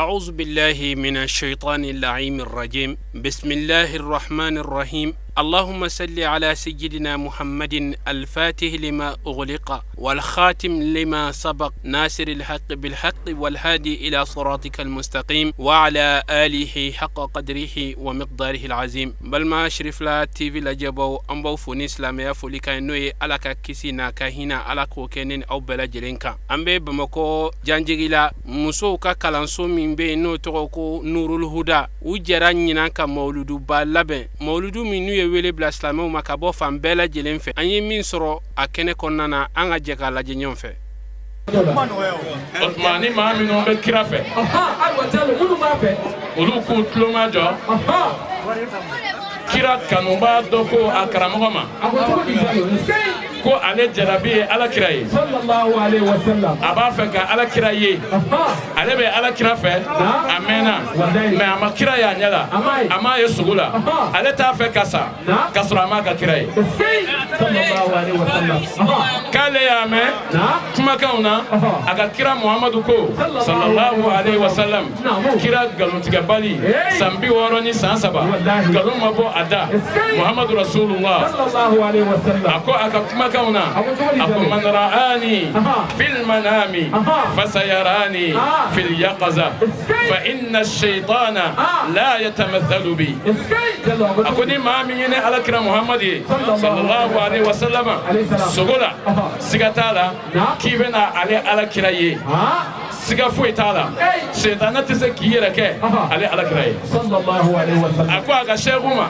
أعوذ بالله من الشيطان اللعين الرجيم. بسم الله الرحمن الرحيم. اللهم صل على سيدنا محمد الفاتح لما أغلق والخاتم لما سبق ناصر الحق بالحق والهادي إلى صراطك المستقيم وعلى آله حق قدره ومقداره العظيم. Balima Cherifla TV lajɛbaw, an b'aw fo ni silamɛya foli kan, n'o ye Ala ka kisi n'a ka hinɛ, Ala k'o kɛ ne ni aw bɛɛ lajɛlen kan. An bɛ Bamakɔ Janjigi la, musow ka kalanso min bɛ yen n'o tɔgɔ ko Nurul Huda. U jɛra ɲinan ka mawuluduba labɛn, mawuludu min n'u ye wele bila silamɛw ma ka bɔ fan bɛɛ lajɛlen fɛ. An ye min sɔrɔ a kɛnɛ kɔnɔna na, an ka jɛ k'a lajɛ ɲɔgɔn fɛ. O tuma, ni maa minnu bɛ kira fɛ, olu k'u tuloma jɔ. Kira kanubaa dɔ ko a karamɔgɔ ma ko ale jarabi ye Ala kira ye, a b'a fɛ ka Ala kira ye. Ale bɛ Ala kira fɛ a mɛnna, mais a ma kira ye a ɲɛ la, a m'a ye sugo la. Ale t'a fɛ ka sa ka sɔrɔ a m'a ka kira ye. K'ale y'a mɛn kumakanw na, a ka kira Muhamadu ko sallallahu alaihi wasallam, kira nkalontigɛbali, san 63, nkalon ma bɔ a da, Muhamadu Rasulullah. A ko a ka kumakanw na, a ko: man ra'ani fil manami fasayarani fil yaqaza fa inna ash-shaytana la yatamathalu bi. A ko ni maa min ye ne Ala kira Muhamadu ye sallallahu alaihi wasallam sogo la, siga t'a la k'i bɛna ale Ala kira ye, siga foyi t'a la, sɛtanɛ tɛ se k'i yɛrɛ kɛ ale Ala kira ye. A ko a ka sɛku ma,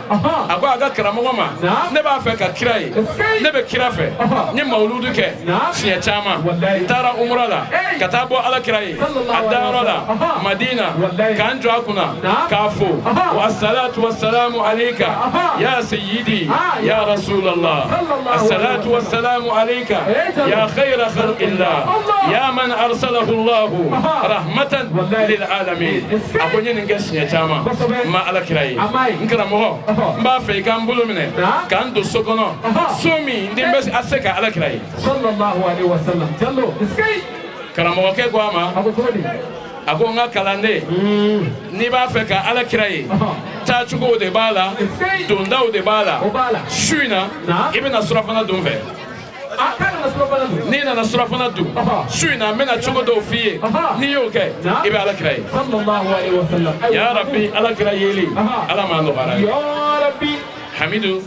a ko a ka karamɔgɔ ma: ne b'a fɛ ka kira ye, ne bɛ kira fɛ, n ye mawuludu kɛ siɲɛ caman, n taara umura la ka taa bɔ Ala kira ye a dayɔrɔ la Madina, k'an jɔ a kunna k'a fo: wa salatu wa salamu alayka ya sayyidi ya Rasulallah, assalatu wa salamu alayka ya khayra khalqillah, ya man arsalahu Allah rahmatan lil alamin. A ko n ye nin kɛ siɲɛ caman, n ma Ala kira ye. N karamɔgɔ, n b'a fɛ i ka n bolo minɛ k'an don so kɔnɔ, so min ni n bɛ a se ka Ala kira ye. Karamɔgɔkɛ ko a ma, a ko: n ka kalanden, n'i b'a fɛ ka Ala kira ye, taacogo de b'a la, dondaw de b'a la. Su in na, i bɛna surafana dun fɛ. N'i nana surafana dun su in na, n bɛna cogo dɔw f'i ye, n'i y'o kɛ, i bɛ Ala kira ye. Ya Rabbi, Ala kira yeli, Ala m'a nɔgɔyara ye. Hamidu,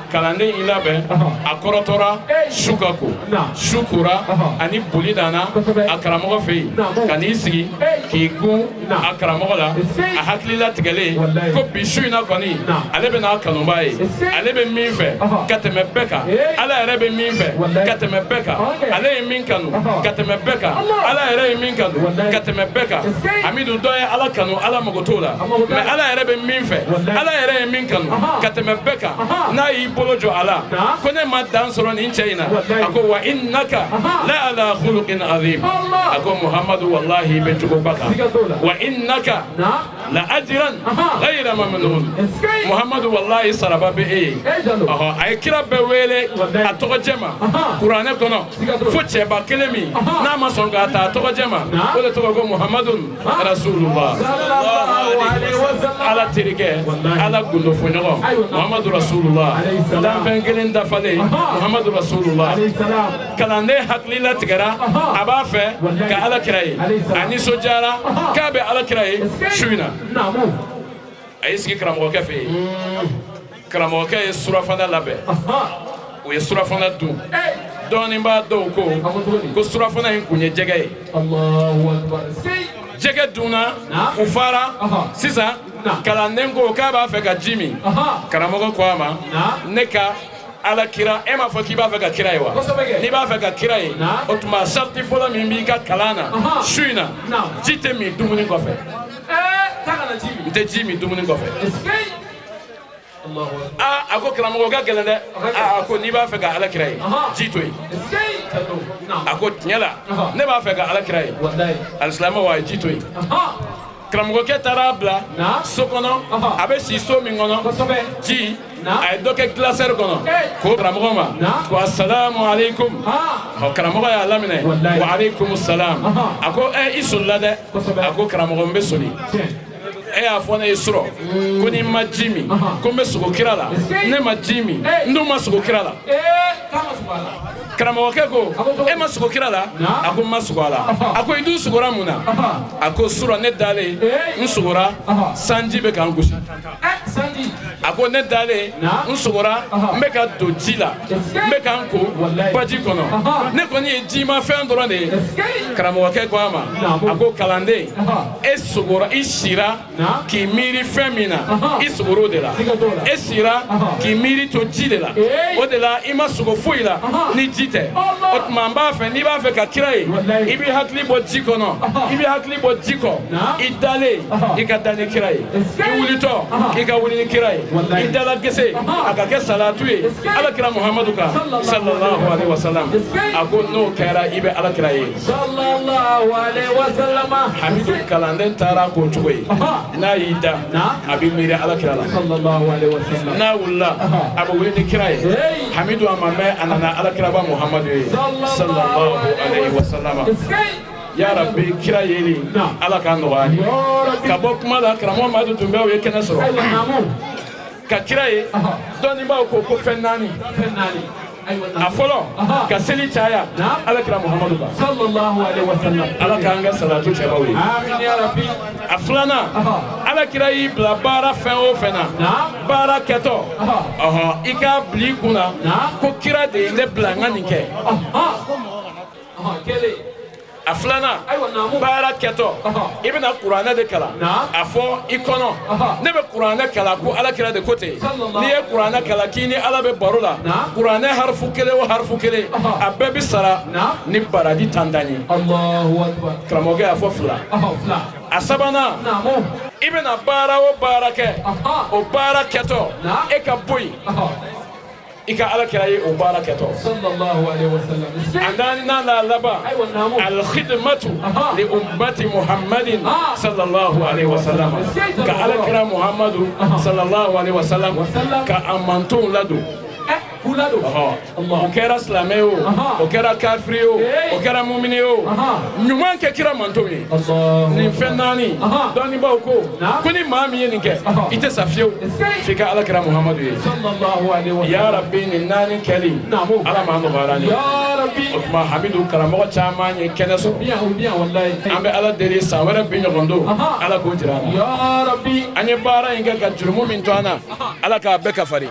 kalanden y'i labɛn, a kɔrɔtɔra, su ka ko, su kora, ani boli nana a karamɔgɔ fɛ yen ka n'i sigi k'i gun a karamɔgɔ la. A hakili latigɛlen ko bi su in na kɔni, ale bɛ n'a kanubaa ye, ale bɛ min fɛ ka tɛmɛ bɛɛ kan, Ala yɛrɛ bɛ min fɛ ka tɛmɛ bɛɛ kan, ale ye min kanu ka tɛmɛ bɛɛ kan, Ala yɛrɛ ye min kanu ka tɛmɛ bɛɛ kan. Hamidu, dɔ ye Ala kanu, Ala mago t'o la, mais Ala yɛrɛ bɛ min fɛ, Ala yɛrɛ ye min kanu ka tɛmɛ bɛɛ kan, n'a y'i bolo jɔ a la ko ne ma dan sɔrɔ nin cɛ in na. A ko: wa innaka la ala khuluqin azim. A ko: Muhammadu, wallahi, i bɛ cogoba kan. Wa innaka la ajran ghayra mamnun. Muhammadu, wallahi, saraba bɛ e ye. Ɔhɔ, a ye kira bɛɛ wele a tɔgɔjɛ ma kuranɛ kɔnɔ, fo cɛba kelen min n'a ma sɔn k'a ta a tɔgɔjɛ ma, o de tɔgɔ ko Muhammadun Rasulullah. Ala terikɛ, Ala gundofɔɲɔgɔn, Muhammadu Rasulullah, danfɛn kelen dafalen, Muhammadu Rasulullah. Kalanden hakili latigɛra, a b'a fɛ ka Ala kira ye, a nisɔndiyara k'a bɛ Ala kira ye su in na. A y'i sigi karamɔgɔkɛ fɛ yen. Karamɔgɔkɛ ye surafana labɛn, u ye surafana dun. Dɔɔnin b'a dɔw ko ko surafana in kun ye jɛgɛ ye. Jɛgɛ dunna, u fara. Sisan kalanden ko k'a b'a fɛ ka ji min. Karamɔgɔ ko a ma: ne ka Ala kira, e m'a fɔ k'i b'a fɛ ka kira ye wa? N'i b'a fɛ ka kira ye, o tuma sariti fɔlɔ min b'i ka kalan na su in na, ji tɛ min dumuni kɔfɛ. N tɛ ji min dumuni kɔfɛ. Aa, a ko: karamɔgɔ ka gɛlɛn dɛ. Aa, a ko n'i b'a fɛ ka Ala kira ye, ji to yen. A ko: tiɲɛ la, ne b'a fɛ ka Ala kira ye. Alisilamɛw, a ye ji to yen. Karamɔgɔkɛ taara a bila so kɔnɔ, a bɛ si so min kɔnɔ, ji a ye dɔ kɛ glacière kɔnɔ k'o karamɔgɔ ma ko asalamu aleykum. Ɔ, karamɔgɔ y'a laminɛ, wa aleykum salam. A ko ɛ, i solila dɛ. A ko karamɔgɔ, n bɛ soli. E y'a fɔ ne ye surɔ ko ni n ma ji min ko n bɛ sogo kira la. Ne ma ji min, n dun ma sogo kira la. Karamɔgɔkɛ ko e ma sogo kira la? A ko n ma sogo a la. A ko i dun sogora mun na? A ko surɔ ne dalen, n sogora sanji bɛ ka n gosi. A ko ne dalen, n sogora n bɛ ka don ji la, n bɛ ka n ko baji kɔnɔ. Ne kɔni ye jimafɛn dɔrɔn de ye. Karamɔgɔkɛ ko a ma, a ko kalanden, e sogora, i sira k'i miiri fɛn min na, i sogor'o de la. E sira k'i miiri to ji de la, o de la i ma sogo foyi la ni ji tɛ. O tuma n b'a fɛ, n'i b'a fɛ ka kira ye, i b'i hakili bɔ ji kɔnɔ, i b'i hakili bɔ ji kɔ. I dalen, i ka da ni kira ye. I wulitɔ, i ka wuli ni kira ye. I dala gese, a ka kɛ salatu ye ala kira Muhamadu kan, sallallahu alaihi wasallam. A ko n'o kɛra, i bɛ ala kira ye. Hamidu, kalanden taara k'o cogo ye. N'a y'i da, a bɛ miiri ala kira la. N'a wulila, a bɛ wuli ni kira ye. Hamidu, a ma mɛn, a nana ala kiraba Muhamadu ye, sallallahu alaihi wasallam. Ya Rabbi, kira yeli, ala k'a nɔgɔya ye. Ka bɔ kuma la, karamɔgɔ Madu Dunbiyaw ye kɛnɛ sɔrɔ ka kira ye. Dɔnnibaaw ko ko fɛn naani. A fɔlɔ, ka seli caya ala kira Muhamadu kan, ala k'an kɛ salatu cɛbaw ye. A filanan, ala kira y'i bila baara fɛn o fɛn na, baara kɛtɔ, ɔhɔn, i k'a bila i kun na ko kira de ye ne bila n ka nin kɛ. A filanan, baara kɛtɔ, i bɛna kuranɛ de kalan, a fɔ i kɔnɔ ne bɛ kuranɛ kalan ko ala kira de ko ten. N'i ye kuranɛ kalan k'i ni ala bɛ baro la, kuranɛ harifu kelen o harifu kelen, a bɛɛ bɛ sara ni baraji tantan ye. Karamɔgɔkɛ y'a fɔ fila. A sabanan, i bɛna baara o baara kɛ, o baara kɛtɔ, e ka bɔ yen, i ka ala kira ye o baara kɛtɔ. A naaninan n'a laban, alkhidmatu li ummati Muhammadin sallallahu alaihi wasallam, ka ala kira Muhammadu sallallahu alaihi wasallam ka a mantonw ladon. O kɛra silamɛ ye o, o kɛra kafiri ye o, o kɛra mumini ye o, ɲuman kɛ kira mantonw ye. Nin fɛn naani, dɔnnibaaw ko ko ni maa min ye nin kɛ, i tɛ sa fiyewu f'i ka ala kira Muhamadu ye. Ya Rabbi, nin naani kɛli, ala m'a nɔgɔyara n ye. O tuma Hamidu, karamɔgɔ caman ye kɛnɛ sɔrɔ. An bɛ ala deli, san wɛrɛ bi ɲɔgɔn don, ala k'o jira an na. An ye baara in kɛ ka jurumu min to an na, ala k'a bɛɛ kafari.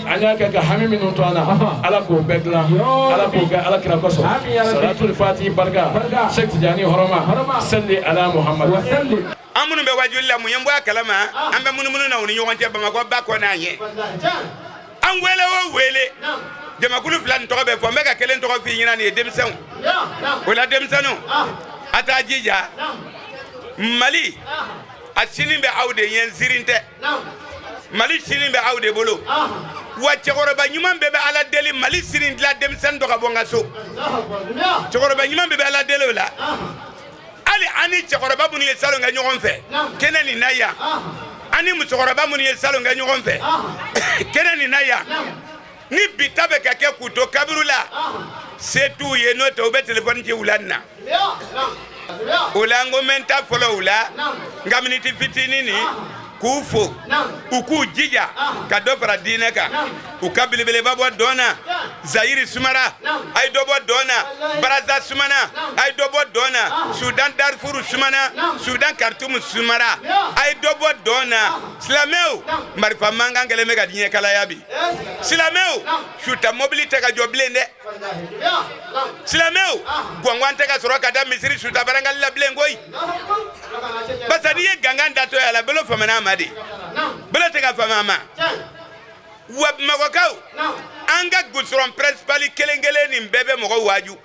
An y'a kɛ ka hami minnu to an na, ala k'o bɛɛ dilan, ala k'o kɛ ala kira kosɔn. Salatul fati barika, Sɛki Tijani hɔrɔma, salli ala Muhammad. An minnu bɛ wajuli la, mun ye n bɔ a kalama? An bɛ munumunu na u ni ɲɔgɔn cɛ Bamakɔ ba kɔ n'a ɲɛ. An wele o wele, jamakulu fila nin tɔgɔ bɛ fɔ. N bɛ ka kelen tɔgɔ f'i ɲɛna, nin ye denmisɛnw. O la denmisɛnninw, a t'a jija. Mali a sini bɛ aw de ɲɛ, nzirin tɛ. Mali sini bɛ aw de bolo. Wa cɛkɔrɔba ɲuman bɛɛ bɛ ala deli Mali sini dilan denmisɛnnin dɔ ka bɔ n ka so. Cɛkɔrɔba ɲuman bɛɛ bɛ ala deli o la. Hali an ni cɛkɔrɔba minnu ye salon kɛ ɲɔgɔn fɛ kɛnɛ nin na yan, an ni musokɔrɔba minnu ye salon kɛ ɲɔgɔn fɛ kɛnɛ nin na yan, ni bi ta bɛ ka kɛ k'u to kaburu la, se t'u ye. N'o tɛ, u bɛ telefɔni ci wula nin na. O la n ko n bɛ n ta fɔlɔ u la, n ka miniti fitinin nin, k'u fo, u k'u jija ka dɔ fara diinɛ kan, u ka belebeleba bɔ dɔn na. Zayiri sumara, a ye dɔ bɔ dɔn na. Baraza sumana, a ye dɔ bɔ dɔn na. Sudan Darifuru sumana, Sudan Karitumu sumara, a ye dɔ bɔ dɔn na. Silamɛw, marifa mankan kɛlen bɛ ka diɲɛ kalaya bi. Silamɛw, suta mobili tɛ ka jɔ bilen dɛ. Silamɛw, gɔngɔn tɛ ka sɔrɔ ka da misiri suta barangali la bilen koyi. Parce que n'i ye gangan datɔ ye a la, bolo famana a ma de, bolo tɛ ka fama a ma. Wa Bamakɔkaw, an ka goudron principal kelen kelen nin bɛɛ bɛ mɔgɔ waaju.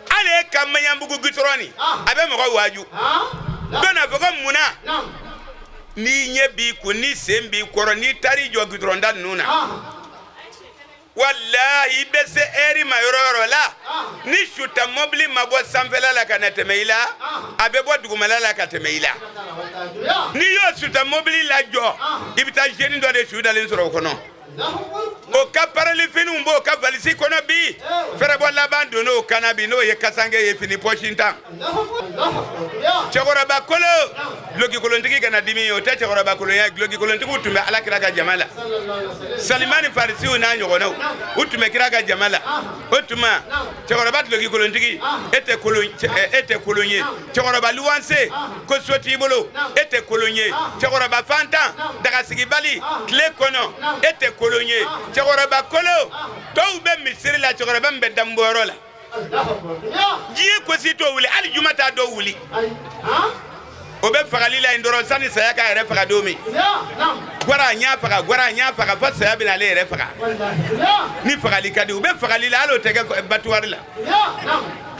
Hali e ka Maɲanbugu goudron nin, a bɛ mɔgɔ waaju. Dɔ n'a fɔ ko munna n'i ɲɛ b'i kun, n'i sen b'i kɔrɔ, n'i taar'i jɔ goudron da ninnu na. Walahi, i bɛ se ɛri ma yɔrɔ yɔrɔ la, ni suta mɔbili ma bɔ sanfɛla la ka na tɛmɛ i la, a bɛ bɔ dugumala la ka tɛmɛ i la. N'i y'o suta mɔbili lajɔ, i bɛ taa jeune dɔ de su dalen sɔrɔ o kɔnɔ. O ka parali finiw b'o ka valisi kɔnɔ bi. Fɛrɛbɔ laban donn'o kana bi, n'o ye kasange ye, fini pɔsi tan. Cɛkɔrɔba kolo, duloki kolontigi kana dimi, o tɛ cɛkɔrɔba kolonya. Duloki kolontigiw tun bɛ Ala kira ka jama la, Salimani Farisiw n'a ɲɔgɔnnaw, u tun bɛ kira ka jama la. O tuma cɛkɔrɔba duloki kolontigi, e tɛ kolon, e tɛ kolon ye. Cɛkɔrɔba luwanse ko so t'i bolo, e tɛ kolon ye. Cɛkɔrɔba fantan dagasigibali tile kɔnɔ, e tɛ kolon ye. Cɛkɔrɔba kolo, tɔw bɛ misiri la, cɛkɔrɔba min bɛ danbɔyɔrɔ la, diɲɛ ko si t'o wuli, hali juma t'a dɔw wuli. O bɛ fagali la yen dɔrɔn sani saya k'a yɛrɛ faga don min. Gwara n y'a faga, gwara n y'a faga, fo saya bɛna ale yɛrɛ faga. Ni fagali ka di, u bɛ fagali la, hali o tɛ kɛ batuwari la.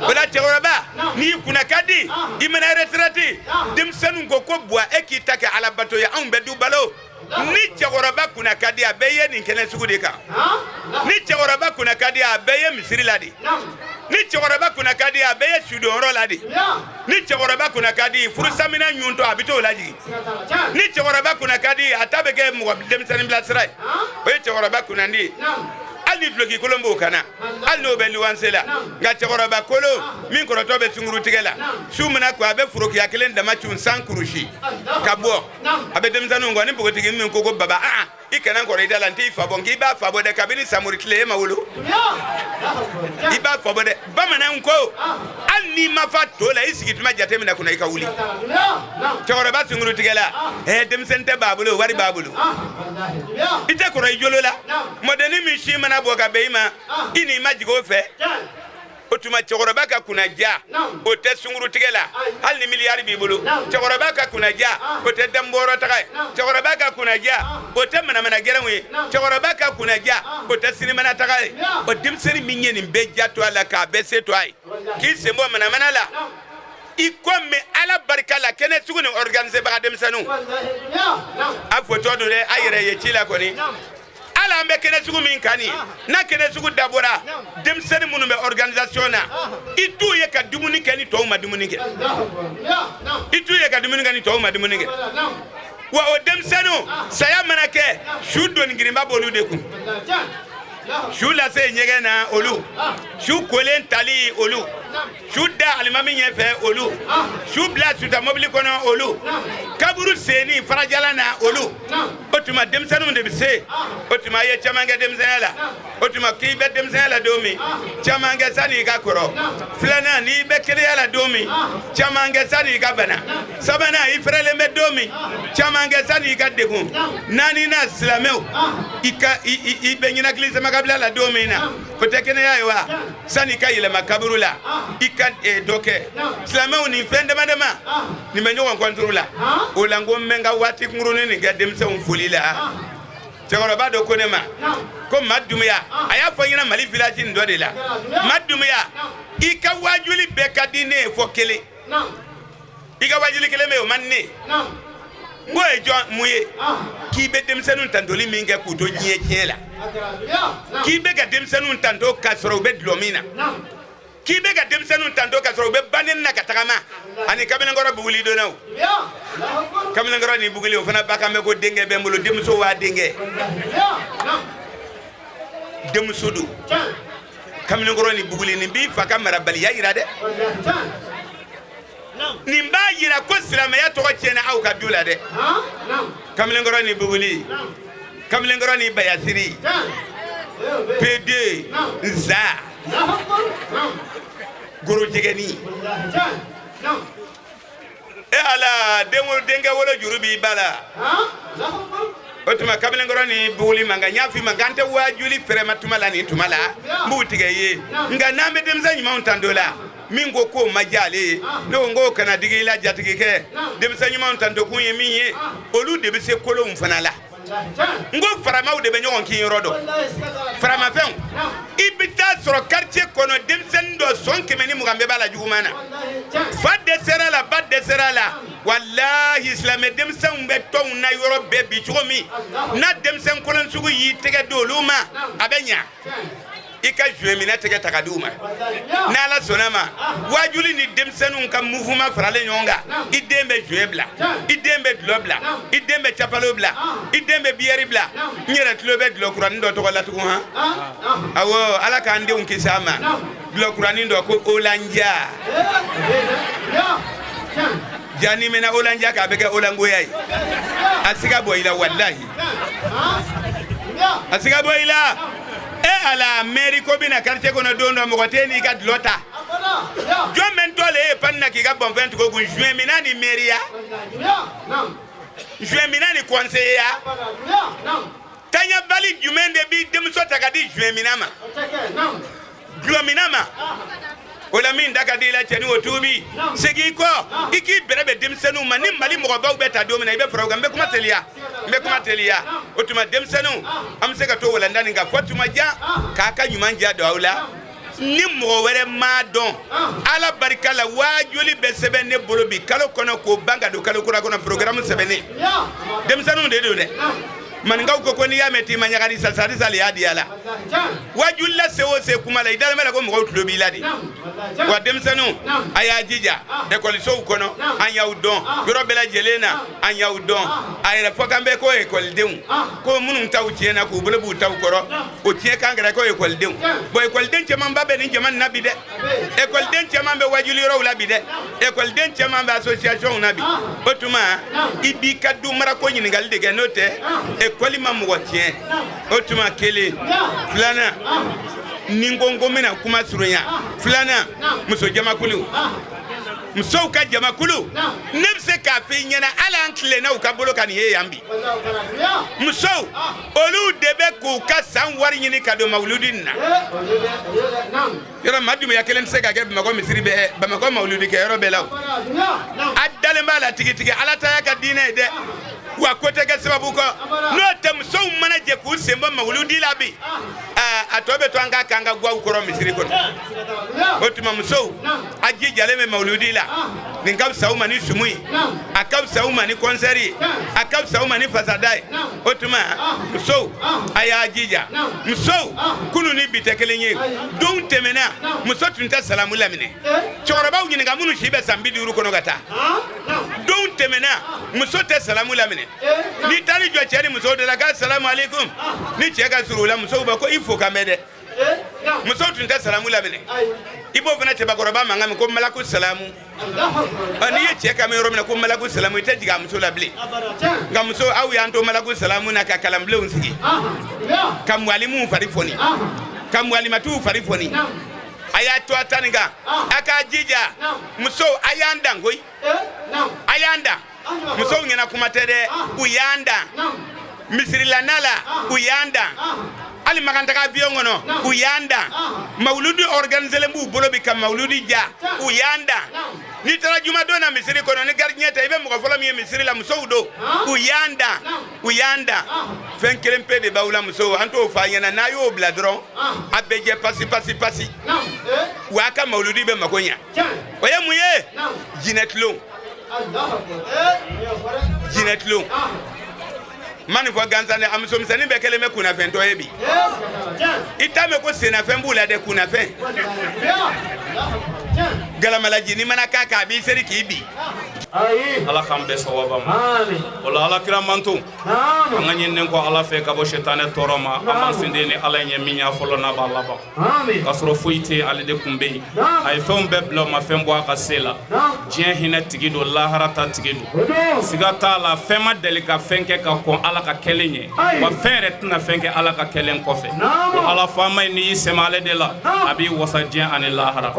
O la cɛkɔrɔba, n'i kunna ka di, i mana retraite, denmisɛnninw ko ko buwa, e k'i ta kɛ ala bato ye, anw bɛ du balo. Ni cɛkɔrɔba kunna ka di, a bɛɛ ye nin kɛnɛ sugu de kan. Ni cɛkɔrɔba kunna ka di, a bɛɛ ye misiri la de. Ni cɛkɔrɔba kunna ka di, a bɛɛ ye sudonyɔrɔ la de. Ni cɛkɔrɔba kunna ka di, furusamina ɲuntɔ, a bɛ t'o lajigin. Ni cɛkɔrɔba kunna ka di, a ta bɛ kɛ mɔgɔ denmisɛnnin bilasira ye. O ye cɛkɔrɔba kunnandi ye. Hali ni duloki kolon b'o kana, hali n'o bɛ luwanse la. Nka cɛkɔrɔba kolon min kɔrɔtɔ bɛ sunguru tigɛ la, su mana ko, a bɛ forokiya kelen dama cun san kurusi ka bɔ, a bɛ denmisɛnninw kɔ. Ni npogotigi min ko ko baba, aa, i kana kɔrɔ i da la, n t'i fa bɔ. N k'i b'a fa bɔ dɛ, kabini samori tile e ma wolo, i b'a fa bɔ dɛ. Bamananw ko hali n'i ma fa to la, i sigi tuma jate minɛ kunna i ka wuli. Cɛkɔrɔba sunguru tigɛ la, denmisɛnnin tɛ b'a bolo, wari b'a bolo, i tɛ kɔrɔ i jolo la. Mɔdennin min si mana bɔ ka bɛn i ma, i n'i ma jigin o fɛ. O tuma cɛkɔrɔba ka kunnaja, o tɛ sunguru tigɛ la, hali ni miliyari b'i bolo. Cɛkɔrɔba ka kunnaja, o tɛ danbɔyɔrɔ taga ye. Cɛkɔrɔba ka kunnaja, o tɛ manamana gɛrɛnw ye. Cɛkɔrɔba ka kunnaja, o tɛ sinimana taga ye. O denmisɛnnin min ye nin bɛɛ ja to a la, k'a bɛɛ se to a ye, k'i sen bɔ manamana la, i komi ala barika la, kɛnɛ sugu ni organiser baga denmisɛnninw, a fotɔ don dɛ, a yɛrɛ ye ci la kɔni. Hali an bɛ kɛnɛ sugu min kan nin, n'a kɛnɛ sugu dabɔra, denmisɛnnin minnu bɛ organisation na, i t'u ye ka dumuni kɛ ni tɔw ma dumuni kɛ. I t'u ye ka dumuni kɛ ni tɔw ma dumuni kɛ. Wa o denmisɛnninw, saya mana kɛ, su doni girinba b'olu de kun. Su lase ɲɛgɛn na olu, su kolen tali olu, su da alimami ɲɛfɛ olu, su bila suta mobili kɔnɔ olu, kaburu senni farajala na olu. O tuma denmisɛnninw de bɛ se. O tuma a ye caman kɛ denmisɛnya la. O tuma k'i bɛ denmisɛnya la don min, caman kɛ sani i ka kɔrɔ. Filanan, n'i bɛ kɛnɛya la don min, caman kɛ sani i ka bana. Sabanan, i fɛrɛlen bɛ don min, caman kɛ sani i ka degun. Naaninan, silamɛw, i ka i bɛ ɲɛnakili samakabila la don min na, o tɛ kɛnɛya ye wa? Sani i ka yɛlɛma kaburu la, i ka dɔ kɛ. Silamɛw, nin fɛn dama dama nin bɛ ɲɔgɔn kɔnturu la. O la n ko n bɛ n ka waati kunkurunin nin kɛ denmisɛnw foli la. Cɛkɔrɔba dɔ ko ne ma ko Ma Dumuya, a y'a fɔ n ɲɛna Mali village nin dɔ de la, Ma Dumuya, i ka waajuli bɛɛ ka di ne ye fɔ kelen. I ka waajuli kelen bɛ yen, o man di ne ye. N k'o ye jɔn mun ye? K'i bɛ denmisɛnninw tantoli min kɛ k'u to diɲɛ tiɲɛ la, k'i bɛ ka denmisɛnninw tanto k'a sɔrɔ u bɛ dulɔ min na, k'i bɛ ka denmisɛnninw tanto k'a sɔrɔ u bɛ baneni na ka tagama, ani kamalenkɔrɔ buguli donnaw. Kamalenkɔrɔ ni buguli, o fana ba kan bɛ ko denkɛ bɛ n bolo, denmuso waa denkɛ, denmuso don. Kamalenkɔrɔ ni buguli, nin b'i fa ka marabaliya yira dɛ. Nin b'a yira ko silamɛya tɔgɔ tiɲɛna aw ka du la dɛ. Kamalenkɔrɔ ni buguli, kamalenkɔrɔ ni bayasiri, P2, nza gorojɛgɛni. E ala, denkɛ wolo juru b'i ba la. O tuma kamalenkɔrɔ ni buguli man kan. N y'a f'i ma k'an tɛ waajuli fɛrɛma tuma la, nin tuma la n b'u tigɛ i ye. Nka n'an bɛ denmisɛn ɲumanw tanto la, min ko k'o ma diya ale ye, ne ko n k'o kana digi i la, jatigikɛ. Denmisɛn ɲumanw tanto kun ye min ye, olu de bɛ se kolonw fana la. N ko faramaw de bɛ ɲɔgɔn kin yɔrɔ dɔn, faramafɛnw. I bɛ taa sɔrɔ quartier kɔnɔ, denmisɛnnin dɔ sɔn 120 bɛɛ b'a la juguman na. Fa dɛsɛra la, ba Mɔgɔkɔrɔba dɛsɛra a la. Walahi, silamɛ denmisɛnw bɛ tɔnw na yɔrɔ bɛɛ bi cogo min n'a denmisɛn kolon sugu y'i tɛgɛ don olu ma, a bɛ ɲa. I ka joint minɛ tɛgɛ ta ka di u ma. N'Ala sɔnna ma, wajuli ni denmisɛnninw ka mouvement faralen ɲɔgɔn kan, i den bɛ joint bila, i den bɛ dulɔ bila, i den bɛ capalo bila, i den bɛ biyɛri bila. N yɛrɛ tulo bɛ dulɔ kuranin dɔ tɔgɔ la tugun. Han, awɔ, Ala k'an denw kisi a ma. Dulɔ kuranin dɔ ko Olanja. Ja n'i mɛnna Olanja k'a bɛ kɛ olangoya ye. A siga bɔ i la, walahi, a siga bɔ i la. E Ala, mairie ko bɛna quartier kɔnɔ don dɔ, mɔgɔ tɛ n'i ka dulɔ ta. Jɔn bɛ n tɔ le ye panni na k'i ka bɔnfɛn tugu kun? Joint minna ni mairie ya, joint minna ni conseiller ya. Taɲabali jumɛn de b'i denmuso ta ka di joint minna ma, dulɔ minna ma? O la, min da ka di i la, cɛni, o tuubi, segin i kɔ, i k'i bɛrɛ bɛn denmisɛnninw ma. Ni Mali mɔgɔbaw bɛ ta don min na, i bɛ fara o kan. N bɛ kuma teliya, n bɛ kuma teliya. O tuma, denmisɛnninw, an bɛ se ka to walanda nin kan fɔ tuma jan k'a ka ɲuman diya don aw la. Ni mɔgɔ wɛrɛ m'a dɔn, Ala barika la, waajuli bɛ sɛbɛn ne bolo bi kalo kɔnɔ k'o ban ka don kalo kura kɔnɔ. Programme sɛbɛnnen, denmisɛnninw de don dɛ. Maninkaw ko ko n'i y'a mɛn t'i ma ɲagari salisali sali y'a di a la. Wajulila se o se kuma la, i dalen bɛ la ko mɔgɔw tulo b'i la de. Wa denmisɛnninw, a y'a jija ekɔlisow kɔnɔ, an y'aw dɔn yɔrɔ bɛɛ lajɛlen na, an y'aw dɔn. A yɛrɛ fɔ kan bɛ ko ekɔlidenw, ko minnu taw tiɲɛna k'u bolo b'u taw kɔrɔ, o tiɲɛ kan kɛra ko ekɔlidenw. Bon, ekɔliden camanba bɛ nin jama nin na bi dɛ. Ekɔliden caman bɛ wajuli yɔrɔw la bi dɛ. Ekɔliden caman bɛ association na bi. O tuma, i b'i ka du marako ɲininkali de kɛ, n'o tɛ ekɔli ma mɔgɔ tiɲɛ. O tuma, kelen. Filanan, ni n ko n ko n bɛna kuma surunya, filanan, muso jamakulu, musow ka jamakulu. Ne bɛ se k'a fɔ i ɲɛna, hali an tilenna u ka bolo kan nin ye yan bi. Musow, olu de bɛ k'u ka san wari ɲini ka don mawuludi nin na. Yɔrɔ maa Dumuya kelen tɛ se ka kɛ Bamakɔ misiri bɛɛ, Bamakɔ mawuludi kɛ yɔrɔ bɛɛ la. O a dalen b'a la tigitigi, Ala ta y'a ka diinɛ ye dɛ. Wa ko tɛ kɛ sababu kɔ, n'o tɛ musow mana jɛ k'u sen bɔ mawuludi la bi, a tɔ bɛ to an ka k'an ka gaw kɔrɔ misiri kɔnɔ. O tuma, musow, a jijalen bɛ mawuludi la. Nin ka fisa u ma ni sumu ye, a ka fisa u ma ni concert ye, a ka fisa u ma ni fasada ye. O tuma, musow, a y'a jija. Musow, kunu ni bi tɛ kelen ye. Don tɛmɛna, muso tun tɛ salamu laminɛ. Cɛkɔrɔbaw ɲininka, minnu si bɛ san 50 kɔnɔ ka taa. Don tɛmɛna, muso tɛ salamu laminɛ. N'i taar'i jɔ cɛ ni musow de la k'a salamu aleykum, ni cɛ ka surun u la, musow b'a ko i fo ka mɛn dɛ. Musow tun tɛ salamu laminɛ. I b'o fana cɛbakɔrɔba mankan mɛn ko malaku salamu. N'i ye cɛ kan mɛn yɔrɔ min na ko malaku salamu, i tɛ jigin a muso la bilen. Nka muso, aw y'an to malaku salamu na ka kalanbilenw sigi, ka mwalimuw fari foni, ka mwalimatiw fari foni. A y'a to a ta nin kan, a k'a jija. Musow, a y'an dan koyi, a y'an dan. Musow ɲɛna kuma tɛ dɛ, u y'an dan misirilana la, u y'an dan hali makantaga avion kɔnɔ, u y'an dan. Mawuludi organiselen b'u bolo bi ka mawuludi ja, u y'an dan. N'i taara jumadon na misiri kɔnɔ, ni gardien tɛ, i bɛ mɔgɔ fɔlɔ min ye misiri la, musow don. U y'an dan, u y'an dan. Fɛn kelen pe de b'aw la, musow, an t'o f'a ɲɛna. N'a y'o bila dɔrɔn, a bɛ jɛ pasi pasi pasi. Wa a ka mawuludi bɛ mako ɲa. O ye mun ye? Jinɛ tulon, jinɛ tulon. N ma nin fɔ gansan dɛ. A musomisɛnnin bɛɛ kɛlen bɛ kunnafɛntɔ ye bi. I t'a mɛn ko sennafɛn b'u la dɛ, kunnafɛn galamalaji n'i mana k'a kan, a b'i seri k'i bi. Ala k'an bɛɛ sawaba ma. O la, Ala kira manto, an ka ɲininen kɔ Ala fɛ ka bɔ sitanɛ tɔɔrɔ ma, an b'an senden ni Ala ɲɛ min y'a fɔlɔ n'a b'a laban, k'a sɔrɔ foyi tɛ, ale de kun bɛ yen. A ye fɛnw bɛɛ bila, o ma fɛn bɔ a ka se la. Diɲɛ hinɛ tigi don, lahara ta tigi don, siga t'a la. Fɛn ma deli ka fɛn kɛ ka kɔn Ala ka kɛlen ɲɛ, wa fɛn yɛrɛ tɛna fɛn kɛ Ala ka kɛlen kɔfɛ. O Ala faama in, n'i y'i sɛmɛ ale de la, a b'i wasa diɲɛ ani lahara.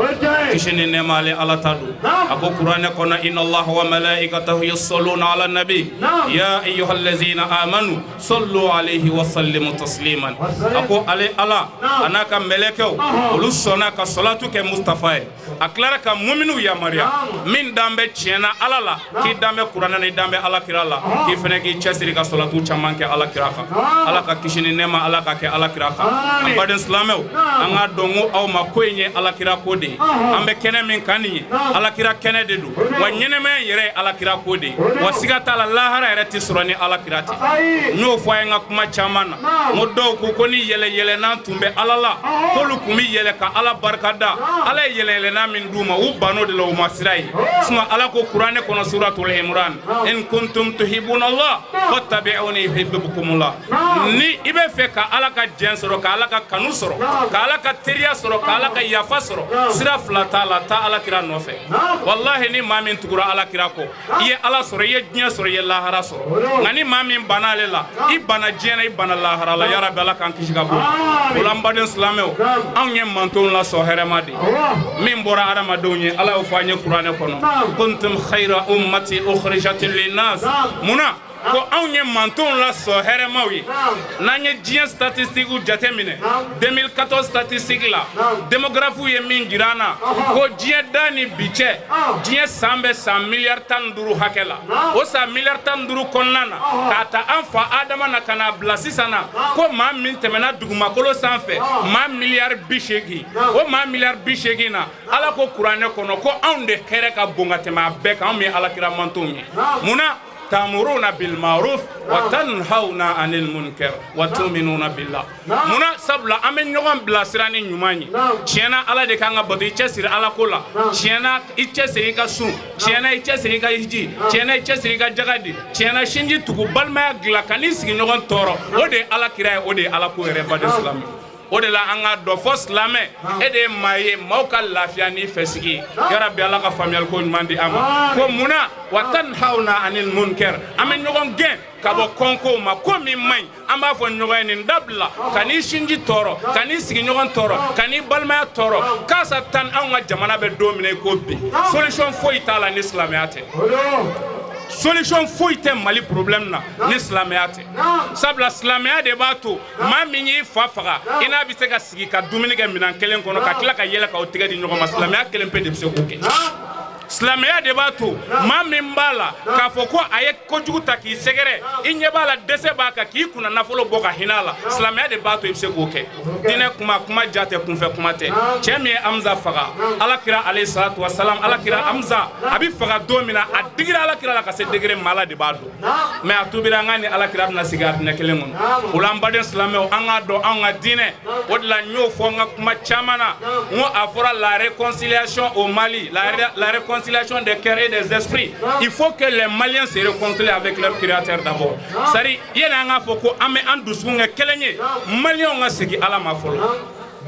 Kisi ni nɛɛma ale Ala ta don. A ko kuranɛ kɔnɔ: inna Allaha wa malaikatahu yusalluna ala nabi ya ayyuhallazina amanu sallu alayhi wa sallimu tasliman. A ko ale Ala a n'a ka mɛlɛkɛw, olu sɔnna ka salatu kɛ Mustafa ye. A tilara ka muminiw yamaruya. Min dan bɛ tiɲɛ na Ala la, k'i dan bɛ kuranɛ na, i dan bɛ Ala kira la, k'i fana k'i cɛsiri ka sɔlatu caman kɛ Ala kira kan. Ala ka kisi ni nɛɛma, Ala ka kɛ Ala kira kan. An baden silamɛw, an k'a dɔn ko aw ma ko in ye Ala kira ko de ye. An bɛ kɛnɛ min kan nin ye, Ala kira kɛnɛ de don. Wa ɲɛnɛmaya yɛrɛ ye Ala kira ko de ye. Wa siga t'a la, lahara yɛrɛ tɛ sɔrɔ ni Ala kira tɛ. N y'o fɔ a ye n ka kuma caman na, n ko dɔw ko ni yɛlɛ yɛlɛnnan tun bɛ Ala la, k'olu tun bɛ yɛlɛ ka Ala barika da. Ala ye yɛlɛ yɛlɛnnan min d'u ma, u bann'o de la, u ma sira ye. Sinon Ala ko kuranɛ kɔnɔ, suratul Imran: in kuntum tuhibuna Allah fattabi'uni yuhibbukumullah. Ni i bɛ fɛ ka Ala ka jɛn sɔrɔ, ka Ala ka kanu sɔrɔ, ka Ala ka teriya sɔrɔ, ka Ala ka yafa sɔrɔ, sira fila t'a la, taa Ala kira nɔfɛ. Wallahi, ni maa min tugura Ala kira kɔ, i ye Ala sɔrɔ, i ye diɲɛ sɔrɔ, i ye lahara sɔrɔ. Nka ni maa min banna ale la, i banna diɲɛ na, i banna lahara la. Yarabi, Ala k'an kisi ka bɔ o la. N baden silamɛw, anw ye mantonw la sɔn hɛrɛma de min bɔra adamadenw ye. Ala y'o fɔ an ye kuranɛ kɔnɔ: kuntum khayra ummati ukhrijat linnas. Munna ko anw ye mantonw la sɔn hɛrɛmaw ye? N'an ye diɲɛ statistique jate minɛ, 2014 statistique la, démographe ye min jira an na, ko diɲɛ da ni bi cɛ, diɲɛ san bɛ san miliyari 15 hakɛ la. O san miliyari 15 kɔnɔna na, k'a ta an fa Adama na ka n'a bila sisan na, ko maa min tɛmɛna dugumakolo sanfɛ, maa miliyari 80. O maa miliyari 80 na, Ala ko kuranɛ kɔnɔ ko anw de hɛrɛ ka bon ka tɛmɛ a bɛɛ kan, anw ye Alakira mantonw ye. Munna? Ta'muruna bil ma'ruf wa tanhauna 'anil munkar wa tu'minuna billah. Munna? Sabula an bɛ ɲɔgɔn bilasira ni ɲuman ye. Tiɲɛna, Ala de kan ka bato, i cɛsiri Ala ko la. Tiɲɛna, i cɛsiri i ka sun. Tiɲɛna, i cɛsiri i ka hiji. Tiɲɛna, i cɛsiri i ka jaga di. Tiɲɛna, sinji tugu, balimaya dilan, ka n'i sigiɲɔgɔn tɔɔrɔ. O de ye Ala kira ye, o de ye Ala ko yɛrɛ. Baden silamɛ, o de la an k'a dɔn fɔ silamɛ, e de ye maa ye maaw ka lafiya n'i fɛ sigi ye. Yarabi, Ala ka faamuyali ko ɲuman di an ma. Ko munna? Wa tanhauna anil munkar, an bɛ ɲɔgɔn gɛn ka bɔ kɔnkow ma. Ko min man ɲi, an b'a fɔ ɲɔgɔn ye nin dabila, ka n'i sinji tɔɔrɔ, ka n'i sigiɲɔgɔn tɔɔrɔ, ka n'i balimaya tɔɔrɔ. Kasa tan, anw ka jamana bɛ don min na i ko bi, solution foyi t'a la ni silamɛya tɛ. Solution foyi tɛ Mali problème na ni silamɛya tɛ. Sabula silamɛya de b'a to maa min y'i fa faga, i n'a bɛ se ka sigi ka dumuni kɛ minɛn kelen kɔnɔ, ka tila ka yɛlɛ k'aw tɛgɛ di ɲɔgɔn ma. Silamɛya kelen pe de bɛ se k'o kɛ. Silamɛya de b'a to maa min b'a la k'a fɔ ko a ye kojugu ta k'i sɛgɛrɛ, i ɲɛ b'a la dɛsɛ b'a kan, k'i kunna nafolo bɔ ka hinɛ a la. Silamɛya de b'a to i bɛ se k'o kɛ. Diinɛ kuma, kuma ja tɛ, kunfɛ kuma tɛ. Cɛ min ye Hamza faga, Ala kira alayhi salatu wa salam, Ala kira Hamza a bɛ faga don min na, a digira Ala kira la ka se degré min ma, Ala de b'a dɔn. Mais a tubira, an ka ni Ala kira bɛna sigi arijinɛ kelen kɔnɔ. O la, an baden silamɛw, an k'a dɔn anw ka diinɛ. O de la n y'o fɔ n ka kuma caman na, n ko a fɔra la réconciliation au Mali, la réconciliation des cœurs et des esprits. Il faut que les Maliens se réconcilient avec leur créateur d'abord. C'est-à-dire, yani an k'a fɔ ko an bɛ an dusukun kɛ kelen ye, Maliens ka segin Ala ma fɔlɔ.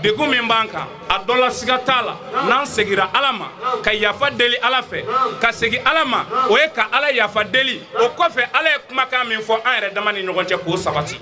Degun min b'an kan, a dɔ la siga t'a la, n'an segira Ala ma ka yafa deli Ala fɛ, ka segin Ala ma, o ye ka Ala yafa deli. O kɔfɛ, Ala ye kumakan min fɔ an yɛrɛ dama ni ɲɔgɔn cɛ, k'o sabati.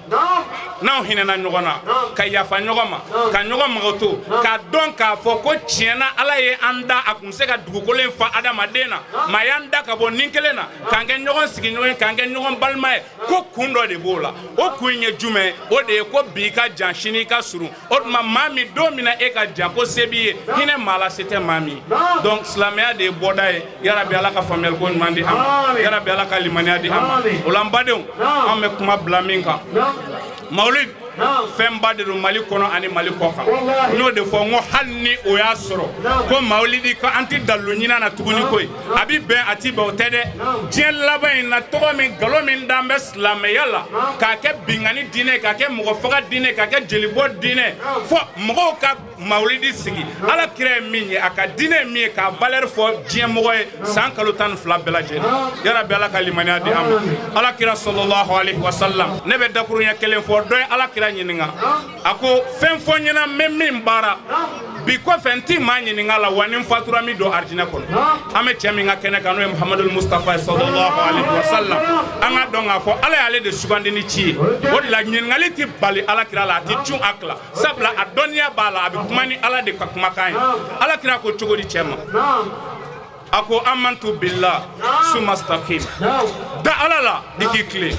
N'anw hinɛna ɲɔgɔn na, ka yafa ɲɔgɔn ma, ka ɲɔgɔn magoto, k'a dɔn k'a fɔ ko tiɲɛna Ala ye an da, a kun bɛ se ka dugukolo in fa adamaden na, maa y'an da ka bɔ nin kelen na, k'an kɛ ɲɔgɔn sigiɲɔgɔn ye, k'an kɛ ɲɔgɔn balima ye, ko kun dɔ de b'o la. O kun in ye jumɛn ye? O de ye ko bi i ka jan, sini i ka surun. O tuma, maa min don min na e ka jan, ko se b'i ye, hinɛ maa la, se tɛ maa min ye. Donc silamɛya de ye bɔda ye. Yarabi, Ala ka faamuyali ko ɲuman di an ma. Yarabi, Ala ka limaniya di an ma. O la, n badenw, an bɛ kuma bila min kan, mawulid fɛnba de don Mali kɔnɔ ani Mali kɔ kan. N y'o de fɔ, n ko hali ni o y'a sɔrɔ ko mawulidi ko an tɛ dalilu ɲini na tuguni, koyi a bi bɛn, a ti bɛn, o tɛ dɛ. Diɲɛ laban in na, tɔgɔ min, nkalon min d'an bɛ silamɛya la, k'a kɛ binkani diinɛ, k'a kɛ mɔgɔ faga diinɛ, k'a kɛ jelibɔ diinɛ, fo mɔgɔw ka mawulidi sigi. Ala kira ye min ye, a ka diinɛ ye min ye, k'a valeur fɔ diɲɛ mɔgɔ ye san kalo 12 bɛɛ lajɛlen. Yarabi, Ala ka limaniya di an ma. Ala kira sallallahu alaihi wa sallam, ne bɛ dakuruɲɛ kelen fɔ. Dɔ ye Ala kira ɲininka, a ko fɛn fɔ n ɲɛna, n bɛ min baara bi kɔfɛ, n ti maa ɲininka la, wa ni n fatura, n bɛ don arijinɛ kɔnɔ. An bɛ cɛ min ka kɛnɛ kan, n'o ye Muhamadul Mustafa ye sallallahu alaihi wa sallam, an ka dɔn k'a fɔ Ala y'ale de sugandi ni ci ye. O de la ɲininkali ti bali Ala kira la, a ti cun a kila, sabula a dɔnniya b'a la, a bɛ kuma ni Ala de ka kumakan ye. Ala kira ko cogo di cɛ ma? A ko amantu billah sumastaqim, da Ala la i k'i tilen.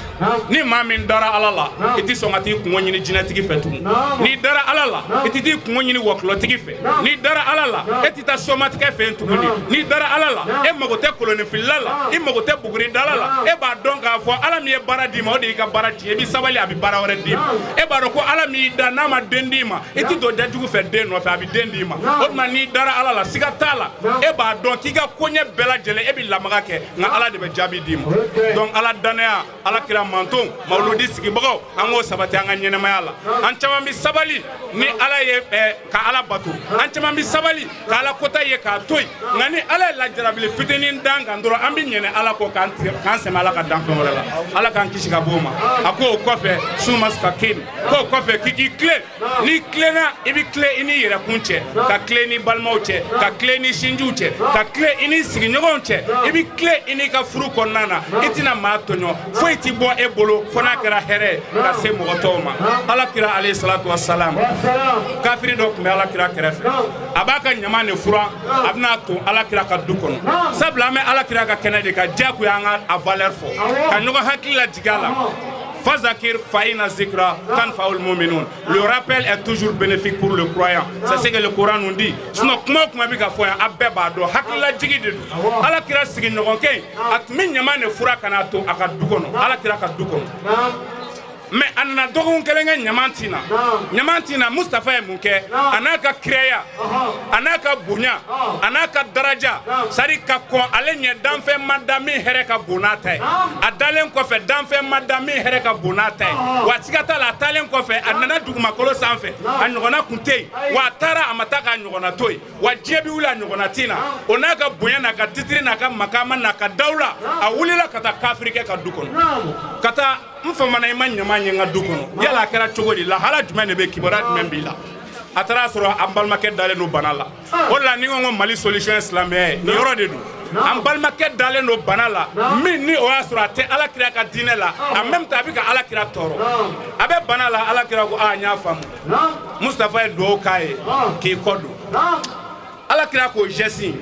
Ni maa min dara Ala la, i tɛ sɔn ka t'i kungo ɲini jinɛtigi fɛ tugun. N'i dara Ala la, i tɛ t'i kungo ɲini wɔkulɔtigi fɛ. N'i dara Ala la, e tɛ taa somatigɛ fɛ yen tuguni. N'i dara Ala la, e mago tɛ kolonifilila la, i mago tɛ buguridala la. E b'a dɔn k'a fɔ Ala min ye baara d'i ma, o de y'i ka baara tiɲɛ. I bɛ sabali, a bɛ baara wɛrɛ d'i ma. E b'a dɔn ko Ala min y'i da, n'a ma den d'i ma, i tɛ don dajugu fɛ den nɔfɛ, a bɛ den d'i ma. O tuma n'i dara Ala la, siga t'a la, e b'a dɔn k'i ka koɲɛ bɛɛ lajɛlen e bɛ lamaga kɛ, nka Ala de bɛ jaabi d'i ma. Donc Ala danaya, Ala kira manton, mawuludi sigibagaw, an k'o sabati an ka ɲɛnɛmaya la. An caman bɛ sabali ni Ala ye ka Ala bato, an caman bɛ sabali ka Ala kota ye k'a to yen, nka ni Ala ye lajarabili fitinin d'an kan dɔrɔn, an bɛ ɲinɛ Ala kɔ k'an sɛmɛ Ala ka danfɛn wɛrɛ la. Ala k'an kisi ka bɔ o ma. A ko o kɔfɛ sumastaqim, k'o kɔfɛ k'i k'i tilen. N'i tilenna, i bɛ tilen i n'i yɛrɛkun cɛ, ka tilen i ni balimaw cɛ, ka tilen i ni sinjiw cɛ, ka tilen i ni sigiɲɔgɔnw cɛ, i bɛ tilen i n'i ka furu kɔnɔna na. I tɛna maa tɔɲɔ, foyi ti bɔ e bolo fo n'a kɛra hɛrɛ ye ka se mɔgɔ tɔw ma. Ala kira alayhi salatu wa salam, kafiri dɔ tun bɛ Ala kira kɛrɛfɛ, a b'a ka ɲama de furan, a bɛna ton Ala kira ka du kɔnɔ. Sabula an bɛ Ala kira ka kɛnɛ de kan, diyagoya an ka a valeur fɔ ka ɲɔgɔn hakili lajigin a la. Fazakir fa'ina zikra tanfa'ul mu'minun. Le rappel est toujours bénéfique pour le croyant. C'est ce que le Coran nous dit. Sinon kuma o kuma bɛ ka fɔ yan, a bɛɛ b'a dɔn, hakililajigi de don. Ala kira sigiɲɔgɔnkɛ in, a tun bɛ ɲama de fura ka n'a to a ka du kɔnɔ, Ala kira ka du kɔnɔ. Mais a nana dɔgɔkun kelen kɛ ɲaman tin na, ɲaman tin na. Mustafa ye mun kɛ? A n'a ka kiraya, a n'a ka bonya, a n'a ka daraja, c'est ka kɔn ale ɲɛ, danfɛn ma da min hɛrɛ ka bon n'a ta ye. A dalen kɔfɛ, danfɛn ma da min hɛrɛ ka bon n'a ta ye. Wa siga t'a la, a taalen kɔfɛ, a nana dugumakolo sanfɛ, a ɲɔgɔnna kun tɛ yen. Wa a taara, a ma taa k'a ɲɔgɔnna to yen. Wa diɲɛ bɛ wuli, a ɲɔgɔnna tɛ na. O n'a ka bonya, n'a ka titiri, n'a ka makama, n'a ka dawula, a wulila ka taa kafirikɛ ka du kɔnɔ, ka taa n famana, i ma ɲama ye n ka du kɔnɔ, yala a kɛra cogo di? Lahala jumɛn de bɛ, kibaruya jumɛn b'i la? A taara sɔrɔ an balimakɛ dalen don bana la. O de la ni ko Mali solution ye silamɛya ye, nin yɔrɔ de don. An balimakɛ dalen don bana la min ni o y'a sɔrɔ a tɛ Ala kira ka diinɛ la, en même temps a bɛ ka Ala kira tɔɔrɔ, a bɛ bana la. Ala kira ko aa, n y'a faamu. Mustafa ye dugawu k'a ye k'i kɔ don. Ala kira k'o geste,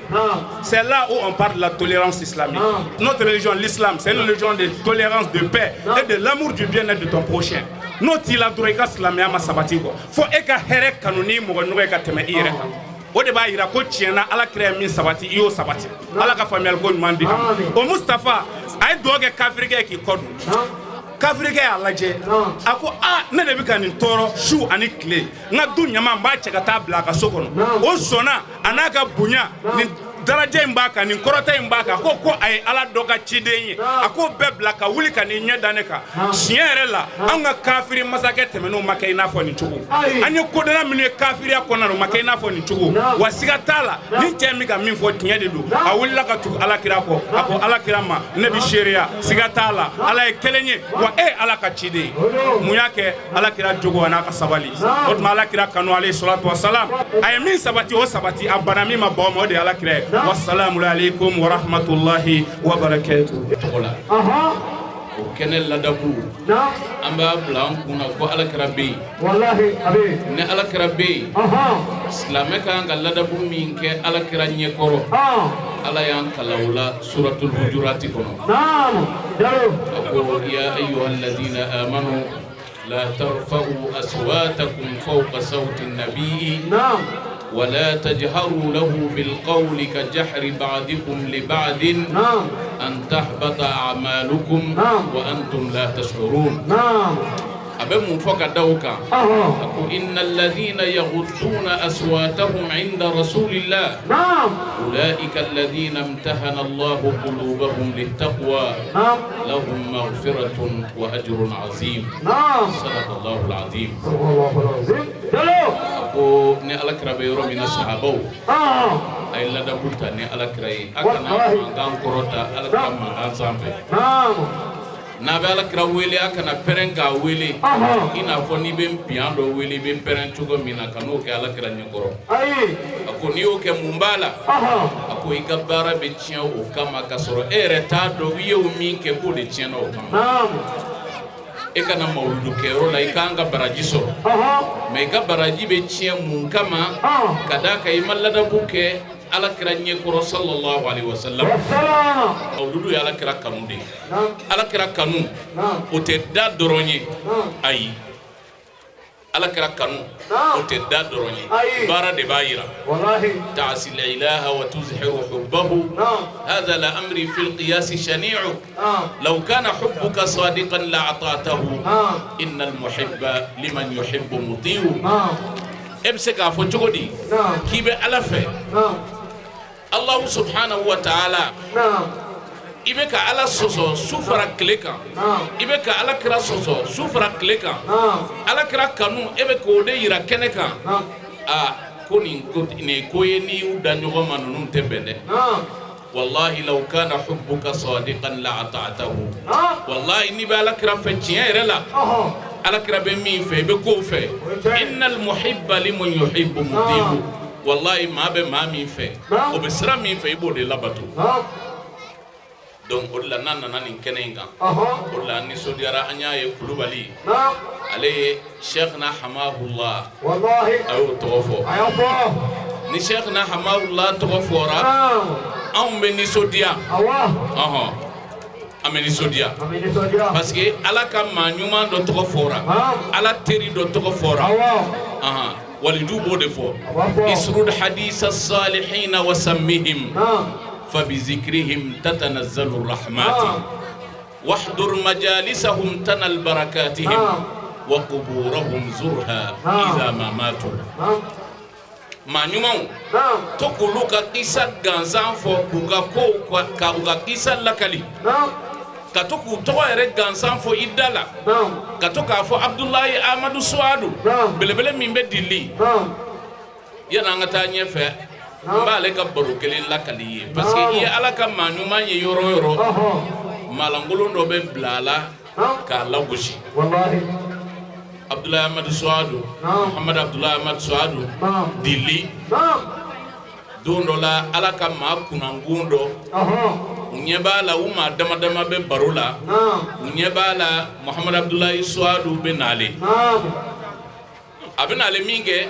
c'est là où on parle de la tolérance islamique. Notre religion, l'islam, c'est une religion de tolérance, de paix et de l'amour du bien-être de ton prochain. N'o t'i la dɔrɔn, i ka silamɛya ma sabati kɔ. Fo e ka hɛrɛ kanu ni mɔgɔ ɲɔgɔn ye ka tɛmɛ i yɛrɛ kan. O de b'a yira ko tiɲɛna, Ala kira ye min sabati, i y'o sabati. Ala ka faamuyali ko ɲuman di an ma. O Mustafa, a ye dugawu kɛ kafirikɛ ye k'i kɔ don. Kafirikɛ y'a lajɛ, a ko aa, ne de bɛ ka nin tɔɔrɔ su ani tile, n ka du ɲama, n b'a cɛ ka taa bila a ka so kɔnɔ. O sɔnna, a n'a ka bonya, nin daraja in b'a kan, nin kɔrɔta in b'a kan, ko a ye Ala dɔ ka ciden ye, a k'o bɛɛ bila ka wuli ka n'i ɲɛ da ne kan. Tiɲɛ yɛrɛ la, anw ka kafiri masakɛ tɛmɛn'o ma kɛ i n'a fɔ nin cogo. An ye kodɔnna minnu ye kafiriya kɔnɔna na, o ma kɛ i n'a fɔ nin cogo. Wa siga t'a la, nin cɛ min ka min fɔ, tiɲɛ de don. A wulila ka tugu Ala kira kɔ. A ko Ala kira ma, ne bɛ seereya, siga t'a la, Ala ye kelen ye, wa e ye Ala ka ciden ye. Mun y'a kɛ? Ala kira jogo a n'a ka sabali. O tuma Ala kira kanu alayhi salatu wa salam, a ye min sabati, o sabati. A bana min ma ban o ma, o de ye Ala kira ye. Wassalamu alaikum wa rahmatullahi wa barakatuh. Tɔgɔ la o kɛnɛ ladabu, an b'a bila an kunna ko Ala kira bɛ yen. Ni Ala kira bɛ yen, silamɛ kan ka ladabu min kɛ Ala kira ɲɛkɔrɔ, Ala y'an kalan o la suratul hujurati kɔnɔ. A ko ya ayyuhal ladina amanu la tarfa'u aswatakum fawqa sawti an-nabiyyi ولا تجهروا له بالقول كجهر بعضكم لبعض أن تحبط أعمالكم وأنتم لا تشعرون. A bɛ mun fɔ ka da o kan? A ko إن الذين يغضون أصواتهم عند رسول الله أولئك الذين امتحن الله قلوبهم للتقوى لهم مغفرة وأجر عظيم. صدق الله العظيم. A ko ni Ala kira bɛ yɔrɔ min na, sahabaw, a ye ladabu ta ni Ala kira ye, a kana mankan kɔrɔta Ala kira mankan sanfɛ. N'a bɛ Ala kira wele, a kana pɛrɛn k'a wele i n'a fɔ n'i bɛ npiyan dɔ wele, i bɛ pɛrɛn cogo min na, ka n'o kɛ Ala kira ɲɛkɔrɔ. A ko n'i y'o kɛ, mun b'a la? A ko i ka baara bɛ tiɲɛ o kama, ka sɔrɔ e yɛrɛ t'a dɔn i ye o min kɛ k'o de tiɲɛna o kama. E kana mawuludu kɛyɔrɔ la, i k'an ka baraji sɔrɔ, mais i ka baraji bɛ tiɲɛ mun kama? Ka d'a kan i ma ladabu kɛ. Ala kira ɲɛkɔrɔ sallallahu alaihi wasallam. Mawuludu ye Ala kira kanu de ye. Ala kira kanu o tɛ da dɔrɔn ye, ayi. Ala kira kanu o tɛ da dɔrɔn ye, baara de b'a yira. Ta'asi al-ilaha wa tuzhiru hubbahu hadha la amri fi al-qiyas shani'u law kana hubbuka sadiqan la ata'tahu innal muhibba liman yuhibbu muti'u. E bɛ se k'a fɔ cogo di k'i bɛ Ala fɛ? Allahu subhanahu wa ta'ala, i bɛ ka Ala sɔsɔ su fara tile kan, i bɛ ka Ala kira sɔsɔ su fara tile kan, Ala kira kanu e bɛ k'o de yira kɛnɛ kan. Aa, ko nin ko ye n'i y'u da ɲɔgɔn ma ninnu tɛ bɛn dɛ. Wallahi law kana hubbuka sadiqan la ata'tahu. Wallahi n'i bɛ Ala kira fɛ tiɲɛ yɛrɛ la, Ala kira bɛ min fɛ i bɛ k'o fɛ. Innal muhibba liman yuhibbu muti'u. Wallahi maa bɛ maa min fɛ, o bɛ sira min fɛ i b'o de labato. Donc o de la n'a nana nin kɛnɛ in kan, o de la an nisɔndiyara, an y'a ye Kulubali ale ye Cheikhna Hamahullah, a y'o tɔgɔ fɔ. Ni Cheikhna Hamahullah tɔgɔ fɔra, anw bɛ nisɔndiya. Ɔhɔn, an bɛ nisɔndiya parce que Ala ka maa ɲuman dɔ tɔgɔ fɔra, Ala teri dɔ tɔgɔ fɔra. Ɔhɔn, waliju b'o de fɔ. Isrud hadisa salihina wa sammihim فبذكرهم تتنزل الرحمات واحضر مجالسهم تنل بركاتهم وقبورهم زرها إذا ما ماتوا. Maa ɲumanw to k'olu ka kisa gansan fɔ, k'u ka kow ka u ka kisa lakali, ka to k'u tɔgɔ yɛrɛ gansan fɔ i da la, ka to k'a fɔ Abudulayi Amadu Suwadu belebele min bɛ dili. Yanni an ka taa ɲɛfɛ, n b'ale ka baro kelen lakali ye parce que i ye Ala ka maa ɲuman ye yɔrɔ o yɔrɔ, maalankolon dɔ bɛ bila a la k'a lagosi. Abudulayi Amadu Suwadu, Muhamadu Abudulayi Amadu Suwadu dili, don dɔ la Ala ka maa kunnangon dɔ, u ɲɛ b'a la u maa dama dama bɛ baro la, u ɲɛ b'a la Muhamadu Abudulayi Suwadu bɛ n'ale, a bɛ n'ale min kɛ,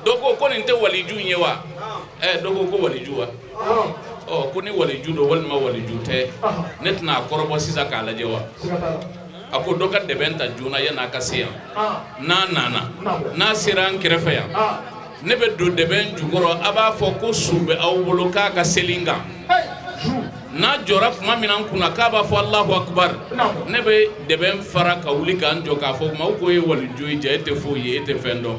dɔ ko ko nin tɛ waliju ye wa? Dɔ ko ko waliju wa? Ɔ, ko ni waliju don walima waliju tɛ, ne tɛna a kɔrɔbɔ sisan k'a lajɛ wa? A ko dɔ ka dɛbɛn ta joona yan'a ka se yan. N'a nana, n'a sera an kɛrɛfɛ yan, ne bɛ don dɛbɛn jukɔrɔ, a b'a fɔ ko su bɛ aw bolo k'a ka seli n kan. N'a jɔra tuma min na n kunna k'a b'a fɔ Alahu akubar, ne bɛ dɛbɛn fara ka wuli k'an jɔ k'a fɔ maaw ko e ye waliju ye, ja e tɛ foyi ye, e tɛ fɛn dɔn.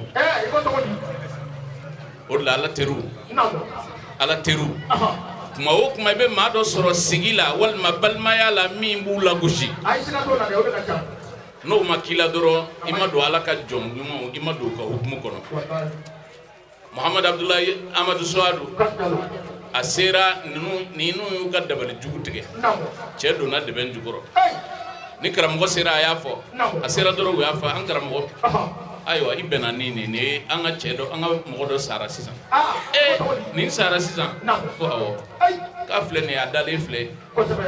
O de la Ala teriw, Ala teriw, kuma o kuma i bɛ maa dɔ sɔrɔ sigi la walima balimaya la min b'u lagosi, n'o ma k'i la dɔrɔn i ma don Ala ka jɔn ɲumanw, i ma don u ka hukumu kɔnɔ. Muhamadu Abudulayi Amadu Suwadu, a sera ninnu y'u ka dabali jugu tigɛ, cɛ donna dɛbɛn jukɔrɔ. Ni karamɔgɔ sera a y'a fɔ, a sera dɔrɔn u y'a fɔ an karamɔgɔ, ayiwa i bɛnna ni nin ye, an ka cɛ dɔ, an ka mɔgɔ dɔ sara sisan. Nin sara sisan? Ko awɔ. K'a filɛ nin ye, a dalen filɛ,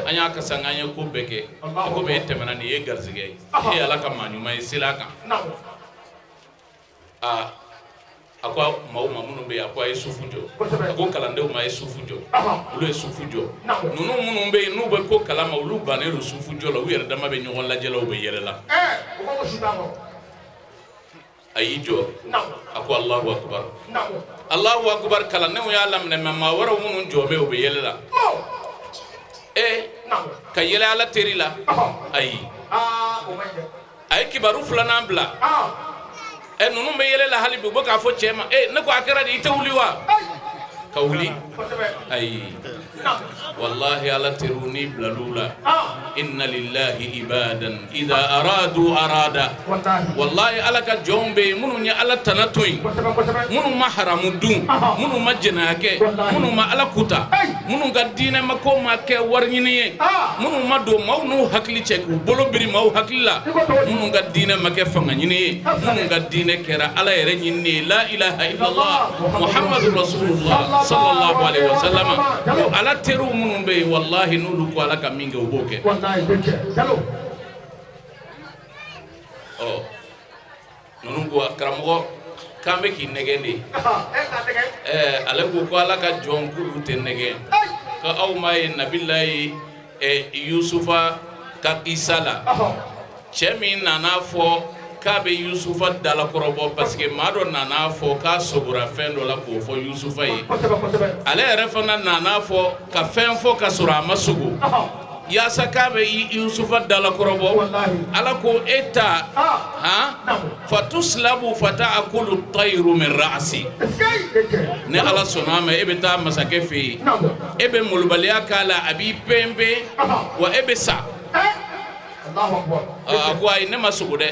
an y'a kasa, an ye ko bɛɛ kɛ, komi e tɛmɛna nin ye garisɛgɛ ye, e ye Ala ka maa ɲuman ye, sela a kan. Aa, a ko maaw ma minnu bɛ yen, a ko a ye sufu jɔ. A ko kalandenw ma a ye sufu jɔ. Olu ye sufu jɔ. Ninnu minnu bɛ yen n'u bɛ ko kalama, olu bannen don sufu jɔ la, u yɛrɛ dama bɛ ɲɔgɔn lajɛ la, u bɛ yɛlɛ la. A y'i jɔ, a ko Alahu akubar, Alahu akubar. Kalandenw y'a laminɛ, mɛ maa wɛrɛw minnu jɔ bɛ u bɛ yɛlɛ la. Ka yɛlɛ Ala teri la, ayi. A ye kibaru filanan bila. Ninnu bɛ yɛlɛ la hali bi, u bɛ k'a fɔ cɛ ma, ne ko a kɛra di, i tɛ wuli wa? Ka wuli, ayi. Wallahi Ala teriw n'i bilal'u la, inna lillahi ibadan idha aradu arada. Wallahi Ala ka jɔnw bɛ yen minnu ye Ala tana to yen, minnu ma haramu dun, minnu ma jɛnɛya kɛ, minnu ma Ala kuta, minnu ka diinɛ ma ko ma kɛ wari ɲini ye, minnu ma don maaw n'u hakili cɛ k'u bolo biri maaw hakili la, minnu ka diinɛ ma kɛ fanga ɲini ye, minnu ka diinɛ kɛra Ala yɛrɛ ɲinini ye, la ilaha illallah muhammadu rasulullah sallallahu alaihi wa sallam. Ko Ala teriw minnu bɛ yen, wallahi n'olu ko Ala ka min kɛ, u b'o kɛ. Ɔ, ninnu ko karamɔgɔ, K'an bɛ k'i nɛgɛn de. Ɛɛ, ale ko ko Ala ka jɔn k'olu tɛ nɛgɛn, ko aw m'a ye Nabilayi Yusufa ka isa la, cɛ min nana fɔ k'a bɛ Yusufa dalakɔrɔbɔ, parce que maa dɔ nana fɔ k'a sogora fɛn dɔ la k'o fɔ Yusufa ye. Ale yɛrɛ fana nana fɔ ka fɛn fɔ ka sɔrɔ a ma sogo, yaasa k'a bɛ Yusufa dalakɔrɔbɔ. Ala ko e ta han fatuslabu fata'kulu tayru min ra'si. Ni Ala sɔnna a ma, e bɛ taa masakɛ fɛ yen, e bɛ molobaliya k'a la, a b'i pɛnpɛn wa e bɛ sa. A ko ayi, ne ma sogo dɛ.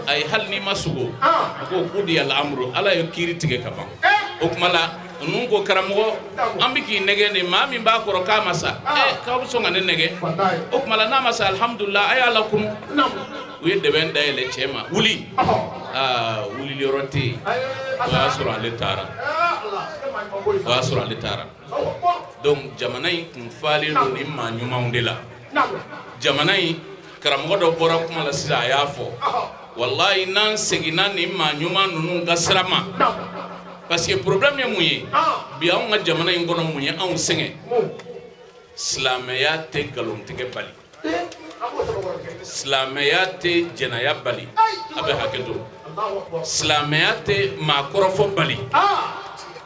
Ayi, hali n'i ma sogo, a ko qudiya al-amru, Ala ye kiiri tigɛ ka ban. O tuma la ninnu ko karamɔgɔ, an bɛ k'i nɛgɛn de, maa min b'a kɔrɔ k'a ma sa, ɛ k'aw bɛ sɔn ka ne nɛgɛn. O tuma la n'a ma sa, alihamudulila, a y'a lakunu. U ye dɛbɛn dayɛlɛ cɛ ma, wuli, aa wulili yɔrɔ tɛ yen. O y'a sɔrɔ ale taara, o y'a sɔrɔ ale taara. Donc jamana in kun falen don ni maa ɲumanw de la. Jamana in karamɔgɔ dɔ bɔra kuma la sisan, a y'a fɔ, walayi, n'an seginna nin maa ɲuman ninnu ka sira ma, parce que problème ye mun ye bi anw ka jamana in kɔnɔ? Mun ye anw sɛgɛn? Silamɛya tɛ nkalontigɛ bali, silamɛya tɛ jɛnɛya bali, a bɛ hakɛ to, silamɛya tɛ maakɔrɔfɔ bali,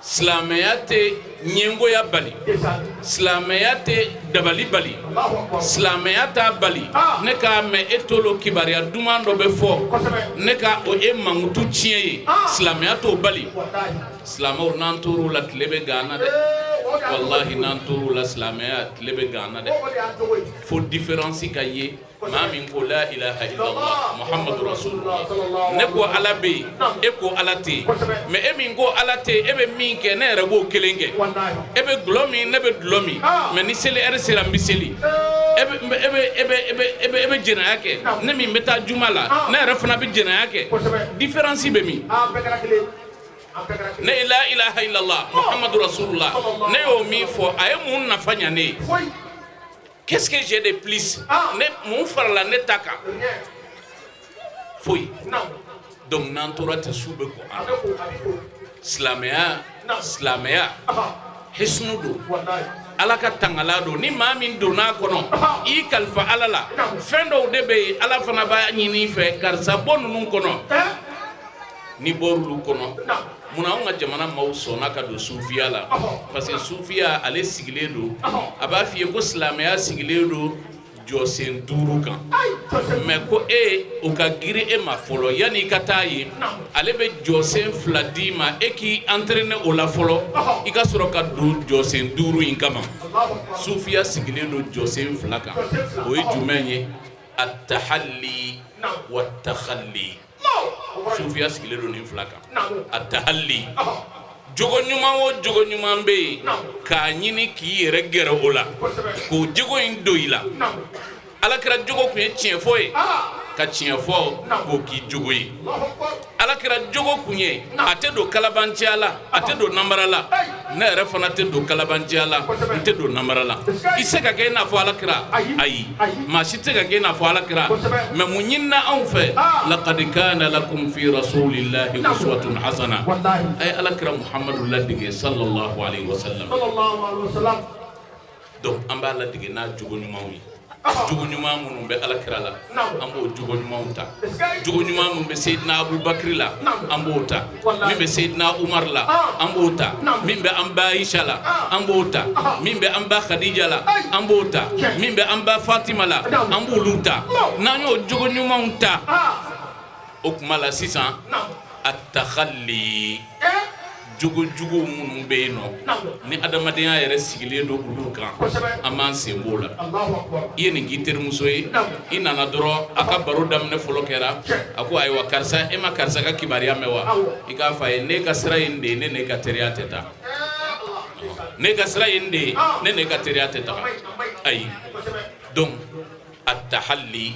silamɛya tɛ ɲɛngoya bali, silamɛya tɛ dabali bali, silamɛya t'a bali ne k'a mɛn e tolo kibaruya duman dɔ bɛ fɔ, ne ka o e mankutu tiɲɛ ye, silamɛya t'o bali. Silamɛw, n'an tor'o la, tile bɛ gan na dɛ. Walahi, n'an tor'o la, silamɛya tile bɛ gan na dɛ. Fo différence ka ye. Maa min ko la ilaha illallah muhammadu rasulullah, ne ko Ala bɛ yen, e ko Ala tɛ yen, mais e min ko Ala tɛ yen, e bɛ min kɛ, ne yɛrɛ b'o kelen kɛ. E bɛ dɔlɔ min, ne bɛ dɔlɔ min, mais ni seli heure sera, n bɛ seli. E bɛ jɛnɛya kɛ, ne min bɛ taa juma la, ne yɛrɛ fana bɛ jɛnɛya kɛ. Différence bɛ min? Ne la ilaha illallah muhammadu rasulullah, ne y'o min fɔ, a ye mun nafa ɲa ne ye? Qu'est-ce que j'ai de plus? Ne mun farala ne ta kan? Foyi. Donc n'an tora ten, su bɛ ko an na. Silamɛya, silamɛya hisnu don, Ala ka tangala don. Ni maa min donna a kɔnɔ, i kalifa Ala la. Fɛn dɔw de bɛ yen, Ala fana b'a ɲini i fɛ, karisa, bɔ ninnu kɔnɔ. Ni bɔr'olu kɔnɔ, munna anw ka jamana maaw sɔnna ka don sufiya la? Parce que sufiya, ale sigilen don, a b'a f'i ye ko silamɛya sigilen don jɔsen 5 kan, mais ko e o ka girin e ma fɔlɔ yanni i ka taa yen. Ale bɛ jɔsen 2 d'i ma, e k'i entraîner o la fɔlɔ, i ka sɔrɔ ka don jɔsen 5 in kama. Sufiya sigilen don jɔsen 2 kan. O ye jumɛn ye? At-tahalli wa takhalli. Sufiya sigilen don nin 2 kan. At-tahalli, jogo ɲuman o jogo ɲuman bɛ yen, k'a ɲini k'i yɛrɛ gɛrɛ o la, k'o jogo in don i la. Alakira jogo tun ye tiɲɛ fɔ ye, ka tiɲɛ fɔ k'o k'i jogo ye. Alakira jogo kun ye a tɛ don kalabanciya la, a tɛ don namara la. Ne yɛrɛ fana tɛ don kalabanciya la, n tɛ don namara la. I se ka kɛ i n'a fɔ Alakira? Ayi, maa si tɛ ka kɛ i n'a fɔ Alakira. Mais mun ɲinina anw fɛ? Laqad kana lakum fi rasulillahi uswatun hasana. A ye Alakira Muhamadu ladege, sallallahu alaihi wasallam. Donc an b'a ladege n'a jogo ɲumanw ye. Jogo ɲuman minnu bɛ Alakira la, an b'o jogo ɲumanw ta. Jogo ɲuman minnu bɛ Seyidina Abubakiri la, an b'o ta. Min bɛ Seyidina Umar la, an b'o ta. Min bɛ an ba Aisha la, an b'o ta. Min bɛ an ba Khadija la, an b'o ta. Min bɛ an ba Fatima la, an b'olu ta. N'an y'o jogo ɲumanw ta, o tuma la sisan, at-takhalli, jogo jugu minnu bɛ yen nɔ, ni adamadenya yɛrɛ sigilen don olu kan, an b'an sen b'o la. I ye nin k'i terimuso ye, i nana dɔrɔn, a ka baro daminɛ fɔlɔ kɛra, a ko ayiwa karisa, e ma karisa ka kibaruya mɛn wa? I k'a fɔ a ye, ne ka sira ye nin de ye, ne n'e ka teriya tɛ taa. Ne ka sira ye nin de ye, ne n'e ka teriya tɛ taa. Ayi. Donc at-tahalli,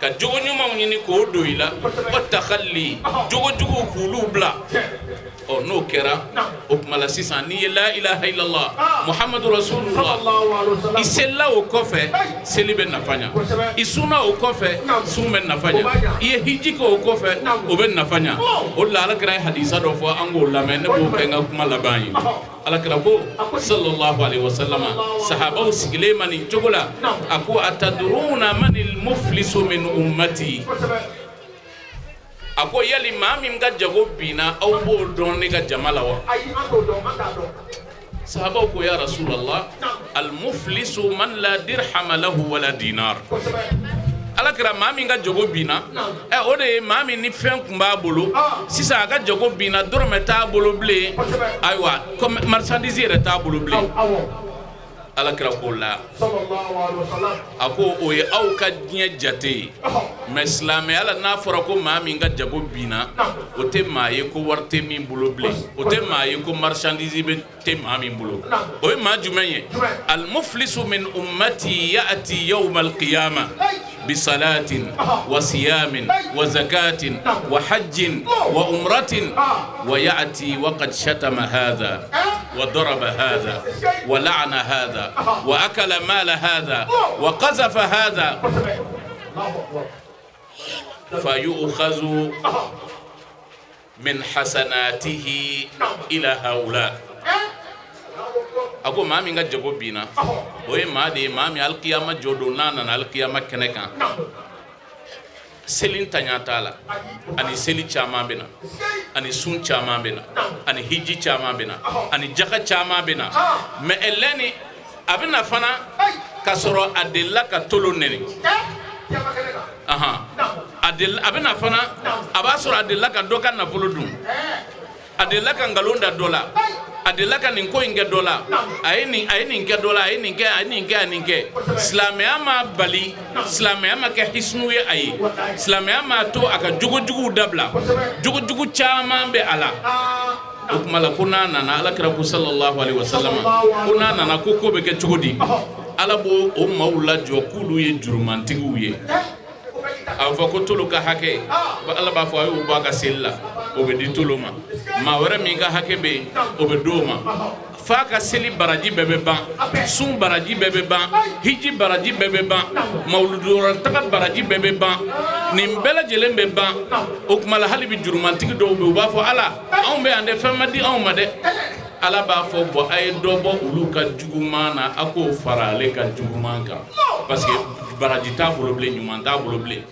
ka jogo ɲumanw ɲini k'o don i la, o takhalli, jogo juguw k'olu bila. Ɔ n'o kɛra o tuma la sisan n'i ye la ilaha illallah muhammadu rasulullah i selila o kɔfɛ seli bɛ nafa ɲa i sunna o kɔfɛ sun bɛ nafa ɲa i ye hiji kɛ o kɔfɛ o bɛ nafa ɲa. O de la Ala kira ye hadisa dɔ fɔ, an k'o lamɛn, ne b'o kɛ n ka kuma laban ye. Ala kira ko sallallahu alaihi wasallam, sahabaw sigilen ma nin cogo la, a ko ataduruna manil muflisu min ummati. A ko yali maa min ka jago binna, aw b'o dɔn ne ka jama la wa? Sahabaw ko ya rasulallah, al muflisu man la dirhama lahu wala dinar. Ala kira, maa min ka jago binna, ɛ o de ye maa min ni fɛn tun b'a bolo, sisan a ka jago binna, dɔrɔmɛ t'a bolo bilen, ayiwa comme marchandise yɛrɛ t'a bolo bilen. Ala kira ko la, a ko o ye aw ka diɲɛ jate ye, mais silamɛya la n'a fɔra ko maa min ka jago binna, o tɛ maa ye ko wari tɛ min bolo bilen, o tɛ maa ye ko marchandise bɛ tɛ maa min bolo. O ye maa jumɛn ye? Al muflisu min ummati ya'ti yawma al-qiyamah bisalatin wa siyamin wa zakatin wa hajjin wa umratin wa ya'ti wa qad shatama hadha wa daraba hadha wa la'ana hadha wa akala mala hadha wa qazafa hadha fa yu'khazu min hasanatihi ila haula. A ko maa min ka jago binna, o ye maa de ye maa min alikiyama jɔ don, n'a nana alikiyama kɛnɛ kan, seli ntanya t'a la, ani seli caman bɛ na, ani sun caman bɛ na, ani hiji caman bɛ na, ani jaka caman bɛ na, mais ɛlɛni a bɛ na fana k'a sɔrɔ a delila ka tolo nɛni, a bɛ na fana a b'a sɔrɔ a delila ka dɔ ka nafolo dun, a delila ka nkalon da dɔ la, a delila ka nin ko in kɛ dɔ la, a ye nin kɛ dɔ la, a ye nin kɛ, a ye nin kɛ, a ye nin kɛ. Silamɛya ma bali, silamɛya ma kɛ hisinu ye a ye, silamɛya ma to a ka jogojuguw dabila, jogojugu caman bɛ a la. O tuma la ko n'a nana, Ala kira ko sallallahu alaihi wasallam, ko n'a nana ko ko bɛ kɛ cogo di? Ala b'o o maaw lajɔ k'olu ye jurumantigiw ye. A bɛ fɔ ko tolo ka hakɛ, Ala b'a fɔ a y'o bɔ a ka seli la, o bɛ di tolo ma. Maa wɛrɛ min ka hakɛ bɛ yen, o bɛ d'o ma. F'a ka seli baraji bɛɛ bɛ ban, sun baraji bɛɛ bɛ ban, hiji baraji bɛɛ bɛ ban, mawuluduyɔrɔ taga baraji bɛɛ bɛ ban, nin bɛɛ lajɛlen bɛ ban. O tuma la hali bi jurumantigi dɔw bɛ yen, u b'a fɔ Ala, anw bɛ yan dɛ, fɛn ma di anw ma dɛ. Ala b'a fɔ bɔn a ye dɔ bɔ olu ka juguman na, a k'o fara ale ka juguman kan, parce que baraji t'a bolo bilen, ɲuman t'a bolo bilen.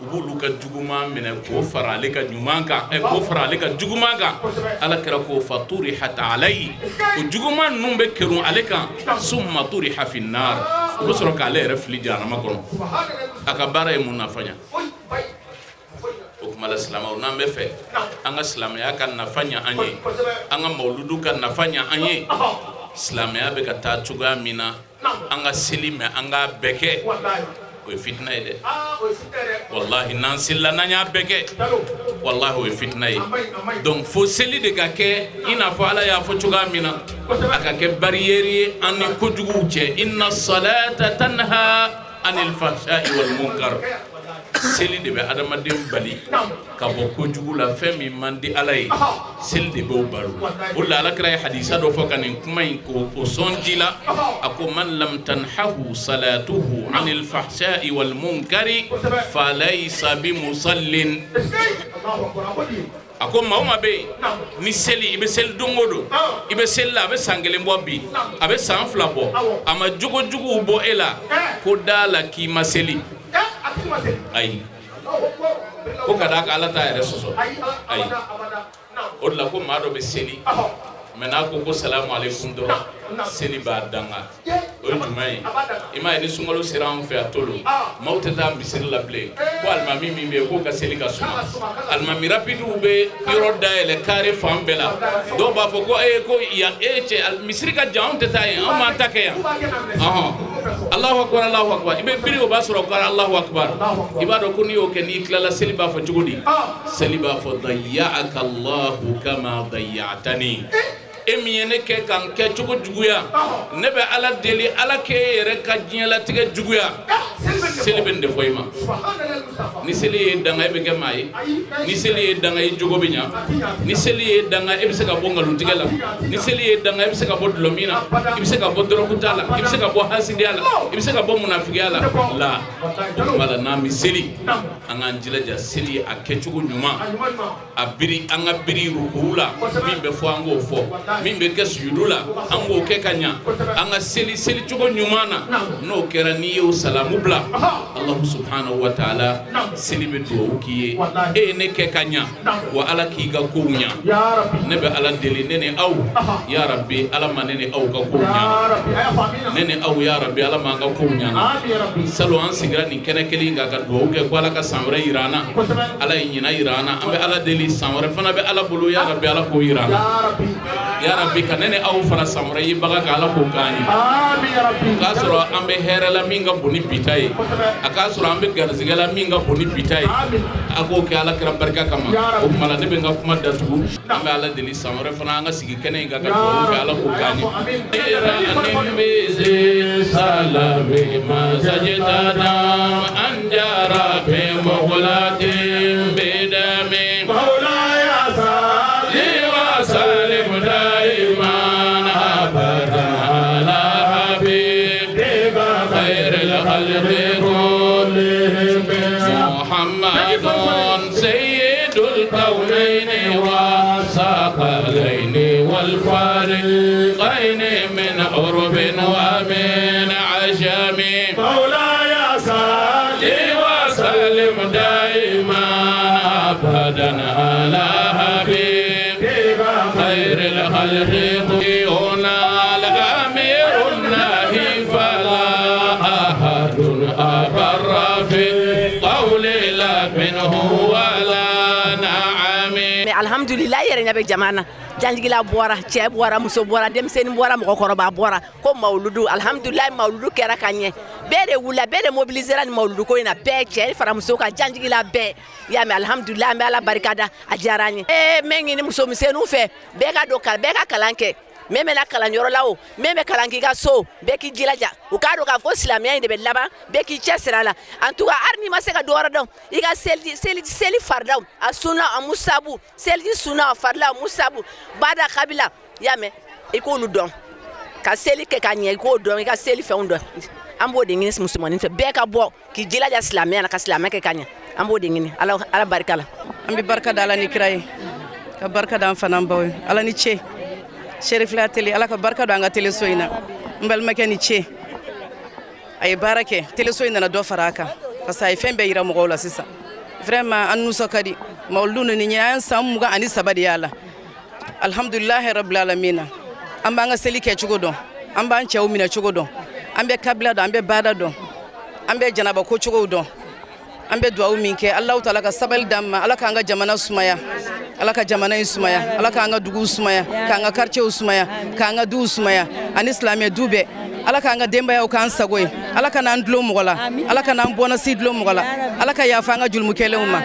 U b'olu ka juguman minɛ k'o fara ale ka ɲuman kan, k'o fara ale ka juguman kan. Ala kɛra k'o fa turihat alayhi, o juguman ninnu bɛ kerun ale kan, summa turiha fi nar, u bɛ sɔrɔ k'ale yɛrɛ fili jahanama kɔnɔ. A ka baara ye mun nafa ɲa? O tuma la silamɛw, n'an bɛ fɛ an ka silamɛya ka nafa ɲa an ye, an ka mawuludu ka nafa ɲa an ye, silamɛya bɛ ka taa cogoya min na, an ka seli mɛ an k'a bɛɛ kɛ, o ye fitina ye dɛ. Walahi n'an selila n'an y'a bɛɛ kɛ, walahi o ye fitina ye. Donc fo seli de ka kɛ i n'a fɔ Ala y'a fɔ cogoya min na, a ka kɛ barrière ye an ni kojuguw cɛ. Inna salata tanha anil fahsha'i wal munkar. Seli de bɛ adamaden bali ka bɔ kojugu la, fɛn min man di Ala ye, seli de b'o balo. O de la Ala kira ye hadisa dɔ fɔ ka nin kuma in k'o sɔn ji la, a ko man lam tanhahu salatuhu anil fahsha'i wal munkari falaysa bi musallin. A ko maa o maa bɛ yen ni seli, i bɛ seli don o don, i bɛ seli la, a bɛ san 1 bɔ bi, a bɛ san 2 bɔ, a ma jogojuguw bɔ e la, ko da la k'i ma seli. Ayi, ko ka d'a kan Ala t'a yɛrɛ sɔsɔ. Ayi, o de la ko maa dɔ bɛ seli, mais n'a ko ko salamu aleykum dɔrɔn, seli b'a danga. O ye jumɛn ye? I m'a ye ni sunkalo sera anw fɛ yan tolo, maaw tɛ taa misiri la bilen, ko alimami min bɛ yen k'o ka seli ka suma, alimami rapidiw bɛ yɔrɔ dayɛlɛ kare fan bɛɛ la, dɔw b'a fɔ ko ee ko yan ee cɛ misiri ka jan, anw tɛ taa yen, anw b'an ta kɛ yan. Allahu akbar, Allahu akbar, i bɛ biri o b'a sɔrɔ ko Allahu akbar. I b'a dɔn ko n'i y'o kɛ, n'i tilala seli b'a fɔ cogo di? Seli b'a fɔ dayya'aka Allahu kama dayya'tani. E min ye ne kɛ ka n kɛ cogo juguya, ne bɛ Ala deli, Ala k'e yɛrɛ ka diɲɛlatigɛ juguya Seli bɛ nin de fɔ i ma. Ni seli ye danga, e bɛ kɛ maa ye. Ni seli ye danga, i jogo bɛ ɲa. Ni seli ye danga, e bɛ se ka bɔ nkalontigɛ la. Ni seli ye danga, e bɛ se ka bɔ dɔlɔmin na, i bɛ se ka bɔ dɔrɔguta la, i bɛ se ka bɔ hasidiya la, i bɛ se ka bɔ munafigiya la. La o tuma la, n'an bɛ seli, an k'an jilaja seli a kɛcogo ɲuman, a biri, an ka biri rukuru la, min bɛ fɔ an k'o fɔ, min bɛ kɛ sujudu la, an k'o kɛ ka ɲa, an ka seli selicogo ɲuman na. N'o kɛra, n'i y'o salamu bila, Alahu subhanahu wa ta'ala, seli bɛ dugawu k'i ye. E ye ne kɛ ka ɲa wa, Ala k'i ka kow ɲa. Ne bɛ Ala deli, ne ni aw, ya Rabbi, Ala ma ne ni aw ka kow ɲa. Ne ni aw, ya Rabbi, Ala ma an ka kow ɲa. Salon an sigira nin kɛnɛ kelen kan ka dugawu kɛ ko Ala ka san wɛrɛ yira an na. Ala ye ɲinan yira an na, an bɛ Ala deli, san wɛrɛ fana bɛ Ala bolo, ya Rabbi, Ala k'o yira an na. Ya Rabbi, ka ne ni aw fara san wɛrɛ yebaga kan, Ala k'o k'an ye. K'a sɔrɔ an bɛ hɛrɛ la min ka bon ni bi ta ye, a k'a sɔrɔ an bɛ garizigɛ la min ka bon ni bi ta ye, a k'o kɛ Ala kira barika kama. O tuma la, ne bɛ n ka kuma datugu. An bɛ Ala deli, san wɛrɛ fana an ka sigi kɛnɛ in kan ka dugawu kɛ, Ala k'o k'an ye. سيد الكونين والثقلين والفارقين من عرب ومن عجم، مولاي صل وسلم دائما أبدا على حبيبك خير الخلق. هنا الأمير الناهي فلا أحد أبر في قول لا منه ولا نعم. Alhamdulillah, yɛrɛ ɲɛ bɛ jama na, janjigila bɔra, cɛ bɔra, muso bɔra, denmisɛnnin bɔra, mɔgɔkɔrɔba bɔra, ko mawuludu. Alhamdulillah, mawuludu kɛra ka ɲɛ. Bɛɛ de wulila, bɛɛ de mobilisera ni mawuludu ko in na, bɛɛ, cɛ fara muso kan, janjigila bɛɛ y'a mɛn. Alhamdulillah, an bɛ Ala barika da, a diyara an ye. Ee, n bɛ ɲini musomisɛnninw fɛ, bɛɛ ka don, bɛɛ ka kalan kɛ. Min bɛna kalanyɔrɔ la o, min bɛ kalan k'i ka so, bɛɛ k'i jilaja. U k'a dɔn k'a fɔ ko silamɛya in de bɛ laban, bɛɛ k'i cɛ siri a la. En tout cas, hali n'i ma se ka dɔ wɛrɛ dɔn, i ka seli, seli, seli faridaw, a sunna, a musabu, seliji sunna, a farila, a musabu, bada kabila, i y'a mɛn, i k'olu dɔn ka seli kɛ ka ɲɛ, i k'o dɔn, i ka seli fɛnw dɔn. An b'o de ɲini musomanin fɛ, bɛɛ ka bɔ k'i jilaja silamɛya la, ka silamɛ kɛ ka ɲɛ. An b'o de ɲini Ala, Ala barika la. An bɛ barika da Ala ni kira ye, ka barika da an fana baw ye. Ala ni ce, Cherifila télé, Ala ka barika don an ka teleso in na. N balimakɛ ni ce, a ye baara kɛ, teleso in nana dɔ fara a kan, parce que a ye fɛn bɛɛ yira mɔgɔw la sisan. Vraiment, an nisɔn ka di mawuludu ninnu ɲɛ. An san 23 de y'a la. Alhamdulilahi rabbil alamina. An b'an ka seli kɛ cogo dɔn, an b'an cɛw minɛ cogo dɔn, an bɛ kabila dɔn, an bɛ baada dɔn, an bɛ janaba ko cogow dɔn. An bɛ duwawu min kɛ, Alahu taala ka sabali d'an ma, Ala k'an ka jamana sumaya, Ala ka jamana in sumaya, Ala k'an ka duguw sumaya, k'an ka quartiers sumaya, k'an ka duw sumaya, ani silamɛ du bɛɛ. Ala k'an ka denbayaw k'an sago ye. Ala ka n'an dulon mɔgɔ la, Ala ka n'an bɔnasi dulon mɔgɔ la, Ala ka yafa an ka julumukɛlenw ma.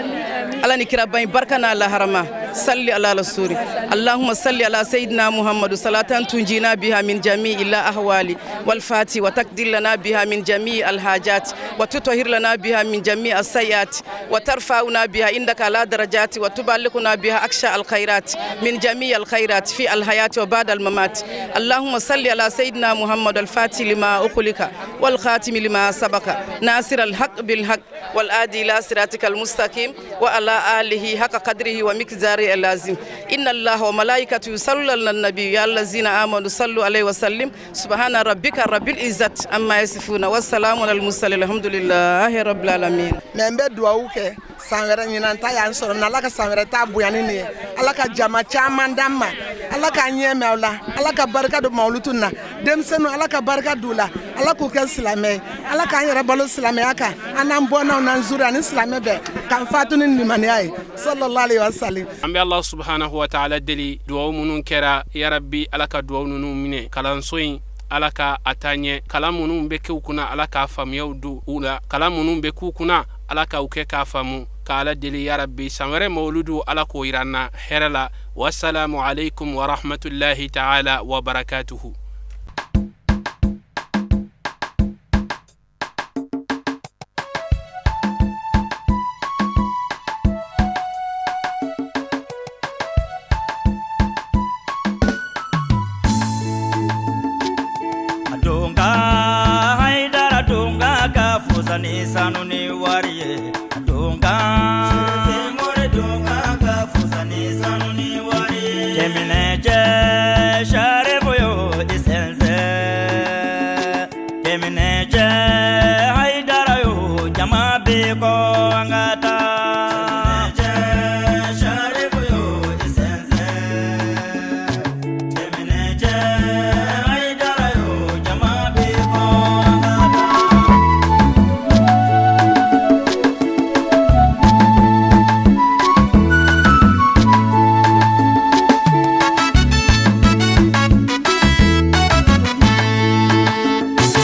Ala ni kiraba in barika n'a laharama. Salli ala rasuli. Allahumma salli ala sayyidina Muhammadu salatan tunjina biha min jami'i la ahwali wal fati, wa taqdir lana biha min jami'i al hajat, wa tutahhir lana biha min jami'i as sayyiat, wa tarfa'una biha indaka ala darajati, wa tuballighuna biha aksha al khairat min jami'i al khairat fi al hayati wa ba'da al mamat. Allahumma salli ala sayyidina Muhammad al fati lima ukhlika wal khatim lima sabaka nasir al haqq bil haqq wal adi ila siratikal mustaqim wa ala alihi haqqa qadrihi wa miqdarihi al azim. Inna Allaha wa malaikatahu yusalluna ala nabi, ya allazina amanu sallu alayhi wa sallim. Subhana rabbika rabbil izzati amma yasifuna wa salamun alal mursalin, alhamdulillahi rabbil alamin. Mais n bɛ duwawu kɛ san wɛrɛ, ɲinan ta y'an sɔrɔ na, Ala ka san wɛrɛ ta bonya ni nin ye. Ala ka jama caman d'an ma, Ala k'an ɲɛ mɛn aw la, Ala ka barika don mawulutu na, denmisɛnninw, Ala ka barika d'u la, Ala k'u kɛ silamɛ ye, Ala k'an yɛrɛ balo silamɛya kan, an n'an bɔnnaw n'an zuri ani silamɛ bɛɛ k'an fatu ni limaniya ye, sallallahu alaihi wa sallam. An bɛ Allah subhanahu wa ta'ala deli, duwawu minnu kɛra, ya Rabbi, Ala ka duwawu ninnu minɛ. Kalanso in, Ala ka a taa ɲɛ. Kalan minnu bɛ k'u kunna, Ala k'a faamuyaw don u la. Kalan minnu bɛ k'u kunna, Ala k'aw kɛ k'a faamu. Ka Ala deli, ya Rabbi, san wɛrɛ mawuludu, Ala k'o yira an na hɛrɛ la. Wasalamu alaikum wa rahmatullahi ta'ala wa barakatuhu. ka fusa ni sanu ni wari ye. Don kan.